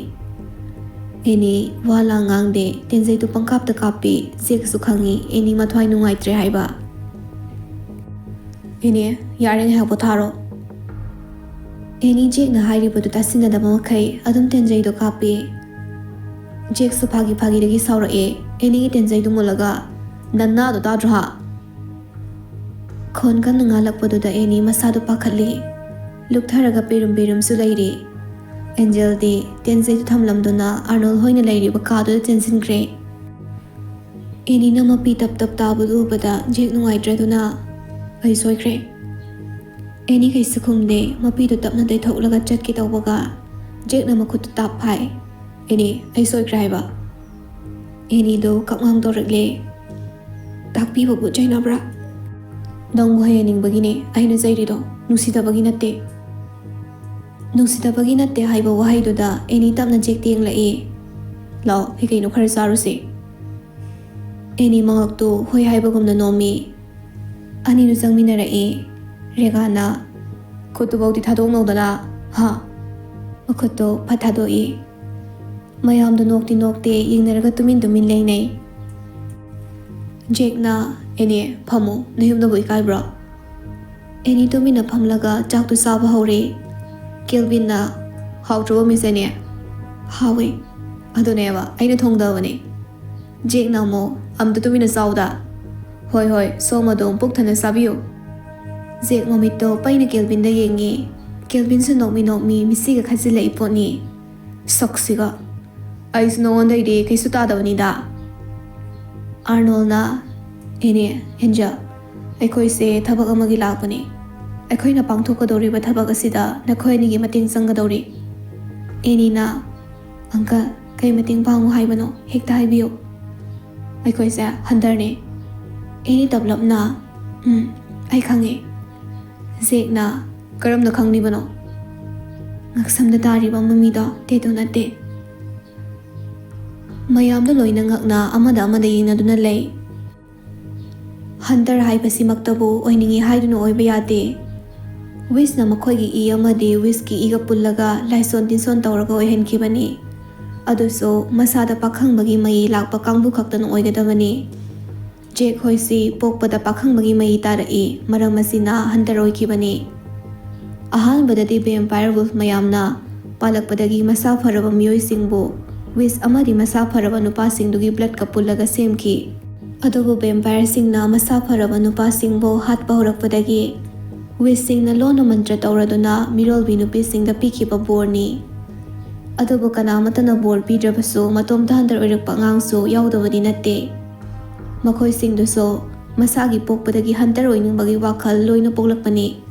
ꯑꯦꯅꯤ ꯋꯥ ꯂꯥꯡ ꯉꯥꯡꯗꯦ꯫ ꯇꯦꯟꯖꯩꯗꯨ ꯄꯪꯀꯥꯞꯇ ꯀꯥꯞꯄꯤ꯫ ꯖꯦꯛꯁꯨ ꯈꯪꯏ ꯑꯦꯅꯤ ꯃꯊ꯭ꯋꯥꯏ ꯅꯨꯡꯉꯥꯏꯇ꯭ꯔꯦ ꯍꯥꯏꯕ꯫ "ꯑꯦꯅꯤ, ꯌꯥꯔꯦ, ꯉꯥꯏꯍꯥꯛ ꯄꯣꯊꯥꯔꯣ꯫" ꯑꯦꯅꯤ ꯖꯦꯛꯅ ꯍꯥꯏꯔꯤꯕꯗꯨ ꯇꯥꯁꯤꯟꯅꯗꯕ ꯃꯈꯩ ꯑꯗꯨꯝ ꯇꯦꯟꯖꯩꯗꯣ ꯀꯥꯞꯄꯤ꯫ ꯖꯦꯛꯁꯨ ꯐꯥꯒꯤ ꯐꯥꯒꯤꯗꯒꯤ ꯁꯥꯎꯔꯛꯑꯦ꯫ ꯑꯦꯅꯤꯒꯤ ꯇꯦꯟꯖꯩꯗꯨ ꯃꯨꯜꯂꯒ, "ꯅꯅꯥꯗꯣ ꯇꯥꯗ꯭ꯔꯣ ꯍꯥ?" ꯈꯣꯟ ꯀꯟꯅ ꯉꯥꯜꯂꯛꯄꯗꯨꯗ ꯑꯦꯅꯤ ꯃꯁꯥꯗꯨ ꯄꯥꯈꯠꯂꯤ꯫ ꯂꯨꯞꯊꯔꯒ ꯄꯤꯔꯨꯝ ꯄꯤꯔꯨꯝꯁꯨ ꯂꯩꯔꯤ꯫ ꯑꯦꯟꯖꯦꯜꯗꯤ ꯇꯦꯟꯖꯩꯗꯨ ꯊꯝꯂꯝꯗꯨꯅ ꯑꯥꯔꯅꯣꯜ ꯍꯣꯏꯅ ꯂꯩꯔꯤꯕ ꯀꯥꯗꯨꯗ ꯆꯦꯟꯁꯤꯟꯈ꯭ꯔꯦ꯫ ꯑꯦꯅꯤꯅ ꯃꯄꯤ ꯇꯞ ꯇꯞ ꯇꯥꯕꯗꯨ ꯎꯕꯗ ꯖꯦꯛ ꯅꯨꯡꯉꯥꯏꯇ꯭ꯔꯗꯨꯅ, "ꯑꯩ ꯁꯣꯏꯈ꯭ꯔꯦ꯫" ꯑꯦꯅꯤ ꯀꯩꯁꯨ ꯈꯨꯝꯗꯦ꯫ ꯃꯄꯤꯗꯨ ꯇꯞꯅ ꯇꯩꯊꯣꯛꯂꯒ ꯆꯠꯀꯦ ꯇꯧꯕꯒ ꯖꯦꯛꯅ ꯃꯈꯨꯠꯇꯨ ꯇꯥꯞ ꯐꯥꯏ꯫ "ꯑꯦꯅꯤ, ꯑꯩ ꯁꯣꯏꯈ꯭ꯔꯦ ꯍꯥꯏꯕ꯫" ꯑꯦꯅꯤꯗꯣ ꯀꯞꯉꯥꯡ ꯇꯧꯔꯛꯂꯦ꯫ "ꯇꯥꯛꯄꯤꯕꯕꯨ ꯆꯩꯅꯕ꯭ꯔꯥ? ꯅꯪꯕꯨ ꯍꯩꯍꯟꯅꯤꯡꯕꯒꯤꯅꯦ ꯑꯩꯅ ꯆꯩꯔꯤꯗꯣ, ꯅꯨꯡꯁꯤꯗꯕꯒꯤ ꯅꯠꯇꯦ꯫" ꯅꯨꯡꯁꯤꯗꯕꯒꯤ ꯅꯠꯇꯦ ꯍꯥꯏꯕ ꯋꯥꯍꯩꯗꯨꯗ ꯑꯦꯅꯤ ꯇꯞꯅ ꯖꯦꯛꯇ ꯌꯦꯡꯂꯛꯏ꯫ "ꯂꯥꯎ, ꯀꯩ ꯀꯩꯅꯣ ꯈꯔ ꯆꯥꯔꯨꯁꯦ꯫" ꯑꯦꯅꯤ ꯃꯉꯛꯇꯨ ꯍꯣꯏ ꯍꯥꯏꯕꯒꯨꯝꯅ ꯅꯣꯝꯃꯤ꯫ ꯑꯅꯤꯗꯨ ꯆꯪꯃꯤꯟꯅꯔꯛꯏ꯫ ꯔꯦꯒꯥꯅ, "ꯈꯨꯠꯇꯨꯐꯥꯎꯗꯤ ꯊꯥꯗꯣꯛꯅꯧꯗꯅ, ꯍꯥ?" ꯃꯈꯨꯠꯇꯣ ꯐꯠ ꯊꯥꯗꯣꯛꯏ꯫ ꯃꯌꯥꯝꯗꯣ ꯅꯣꯛꯇꯤ ꯅꯣꯛꯇꯦ, ꯌꯦꯡꯅꯔꯒ ꯇꯨꯃꯤꯟ ꯇꯨꯃꯤꯟ ꯂꯩꯅꯩ꯫ ꯖꯦꯛꯅ, "ꯑꯦꯅꯤ, ꯐꯝꯃꯨ, ꯅꯌꯨꯝꯗꯕꯨ ꯏꯀꯥꯏꯕ꯭ꯔꯣ?" ꯑꯦꯅꯤ ꯇꯨꯃꯤꯟꯅ ꯐꯝꯂꯒ ꯆꯥꯛꯇꯨ ꯆꯥꯕ ꯍꯧꯔꯦ꯫ ꯀꯦꯜꯕꯤꯟꯅ, "ꯍꯥꯎꯇ꯭ꯔꯣ ꯃꯤꯁ ꯑꯦꯅꯤ?" "ꯍꯥꯎꯋꯦ꯫ ꯑꯗꯨꯅꯦꯕ, ꯑꯩꯅ ꯊꯣꯡꯗꯕꯅꯦ꯫" ꯖꯦꯛꯅ ꯑꯃꯨꯛ, "ꯑꯝꯇ ꯇꯨꯃꯤꯟꯅ ꯆꯥꯎꯗ꯫" "ꯍꯣꯏ, ꯍꯣꯏ, ꯁꯣꯝ ꯑꯗꯨꯝ ꯄꯨꯛ ꯊꯟꯅ ꯆꯥꯕꯤꯌꯨ꯫" ꯖꯦꯛ ꯃꯃꯤꯠꯇꯣ ꯄꯩꯅ ꯀꯦꯜꯕꯤꯟꯗ ꯌꯦꯡꯉꯤ꯫ ꯀꯦꯜꯕꯤꯟꯁꯨ ꯅꯣꯛꯃꯤ ꯅꯣꯛꯃꯤ ꯃꯤꯆꯤꯒ ꯈꯠꯆꯤꯜꯂꯛꯏ ꯄꯣꯠꯅꯤ꯫ "ꯁꯛꯁꯤꯒ꯫ ꯑꯩꯁꯨ ꯅꯉꯣꯟꯗꯩꯗꯤ ꯀꯩꯁꯨ ꯇꯥꯗꯕꯅꯤꯗ꯫" ꯑꯥꯔꯅꯣꯜꯅ, "ꯏꯅꯦ, ꯑꯦꯟꯖꯦꯜ, ꯑꯩꯈꯣꯏꯁꯦ ꯊꯕꯛ ꯑꯃꯒꯤ ꯂꯥꯛꯄꯅꯤ꯫ ꯑꯩꯈꯣꯏꯅ ꯄꯥꯡꯊꯣꯛꯀꯗꯧꯔꯤꯕ ꯊꯕꯛ ꯑꯁꯤꯗ ꯅꯈꯣꯏ ꯑꯅꯤꯒꯤ ꯃꯇꯦꯡ ꯆꯪꯒꯗꯧꯔꯤ꯫" ꯑꯦꯅꯤꯅ, "ꯑꯪꯀꯜ, ꯀꯩ ꯃꯇꯦꯡ ꯄꯥꯡꯉꯨ ꯍꯥꯏꯕꯅꯣ? ꯍꯦꯛꯇ ꯍꯥꯏꯕꯤꯌꯨ꯫" "ꯑꯩꯈꯣꯏꯁꯦ ꯍꯟꯇꯔꯅꯦ꯫" ꯑꯦꯅꯤ ꯇꯞꯂꯞꯅ, "ꯎꯝ, ꯑꯩ ꯈꯪꯉꯦ꯫" ꯖꯦꯛꯅ, "ꯀꯔꯝꯅ ꯈꯪꯂꯤꯕꯅꯣ? ꯉꯛꯁꯝꯗ ꯇꯥꯔꯤꯕ ꯃꯃꯤꯗꯣ ꯇꯦꯇꯨ ꯅꯠꯇꯦ꯫" ꯃꯌꯥꯝꯗ ꯂꯣꯏꯅ ꯉꯛꯅ ꯑꯃꯗ ꯑꯃꯗ ꯌꯦꯡꯅꯗꯨꯅ ꯂꯩ꯫ ꯍꯟꯇꯔ ꯍꯥꯏꯕꯁꯤꯃꯛꯇꯕꯨ ꯑꯣꯏꯅꯤꯡꯏ ꯍꯥꯏꯗꯨꯅ ꯑꯣꯏꯕ ꯌꯥꯗꯦ꯫ ꯋꯤꯁꯅ ꯃꯈꯣꯏꯒꯤ ꯏ ꯑꯃꯗꯤ ꯋꯤꯁꯀꯤ ꯏꯒ ꯄꯨꯜꯂꯒ ꯂꯥꯏꯁꯣꯟ ꯇꯤꯟꯁꯣꯟ ꯇꯧꯔꯒ ꯑꯣꯏꯍꯟꯈꯤꯕꯅꯤ꯫ ꯑꯗꯨꯁꯨ ꯃꯁꯥꯗ ꯄꯥꯈꯪꯕꯒꯤ ꯃꯌꯤ ꯂꯥꯛꯄ ꯀꯥꯡꯕꯨ ꯈꯛꯇꯅ ꯑꯣꯏꯒꯗꯕꯅꯤ꯫ ꯖꯦꯛ ꯍꯣꯏꯁꯤ ꯄꯣꯛꯄꯗ ꯄꯥꯈꯪꯕꯒꯤ ꯃꯌꯤ ꯇꯥꯔꯛꯏ, ꯃꯔꯝ ꯑꯁꯤꯅ ꯍꯟꯇꯔ ꯑꯣꯏꯈꯤꯕꯅꯤ꯫ ꯑꯍꯥꯟꯕꯗꯗꯤ ꯚꯦꯝꯄꯥꯌꯔ ꯋꯨꯜꯐ ꯃꯌꯥꯝꯅ ꯄꯥꯜꯂꯛꯄꯗꯒꯤ ꯃꯁꯥ ꯐꯔꯕ ꯃꯤꯑꯣꯏꯁꯤꯡꯕꯨ ꯋꯤꯁ ꯑꯃꯗꯤ ꯃꯁꯥ ꯐꯔꯕ ꯅꯨꯄꯥꯁꯤꯡꯗꯨꯒꯤ ꯕ꯭ꯂꯗꯀ ꯄꯨꯜꯂꯒ ꯁꯦꯝꯈꯤ꯫ ꯑꯗꯨꯕꯨ ꯚꯦꯝꯄꯥꯌꯔꯁꯤꯡꯅ ꯃꯁꯥ ꯐꯔꯕ ꯅꯨꯄꯥꯁꯤꯡꯕꯨ ꯍꯥꯠꯄ ꯍꯧꯔꯛꯄꯗꯒꯤ ꯋꯤꯁꯁꯤꯡꯅ ꯂꯣꯟꯅ ꯃꯟꯇ꯭ꯔ ꯇꯧꯔꯗꯨꯅ ꯃꯤꯔꯣꯜꯕꯤ ꯅꯨꯄꯤꯁꯤꯡꯗ ꯄꯤꯈꯤꯕ ꯕꯣꯔꯅꯤ꯫ ꯑꯗꯨꯕꯨ ꯀꯅꯥꯃꯠꯇꯅ ꯕꯣꯔ ꯄꯤꯗ꯭ꯔꯕꯁꯨ ꯃꯇꯣꯝꯇ ꯍꯟꯇꯔ ꯑꯣꯏꯔꯛꯄ ꯑꯉꯥꯡꯁꯨ ꯌꯥꯎꯗꯕꯗꯤ ꯅꯠꯇꯦ꯫ ꯃꯈꯣꯏꯁꯤꯡꯗꯨꯁꯨ ꯃꯁꯥꯒꯤ ꯄꯣꯛꯄꯗꯒꯤ ꯍꯟꯇꯔ ꯑꯣꯏꯅꯤꯡꯕꯒꯤ ꯋꯥꯈꯜ ꯂꯣꯏꯅ ꯄꯣꯛꯂꯛꯄꯅꯤ꯫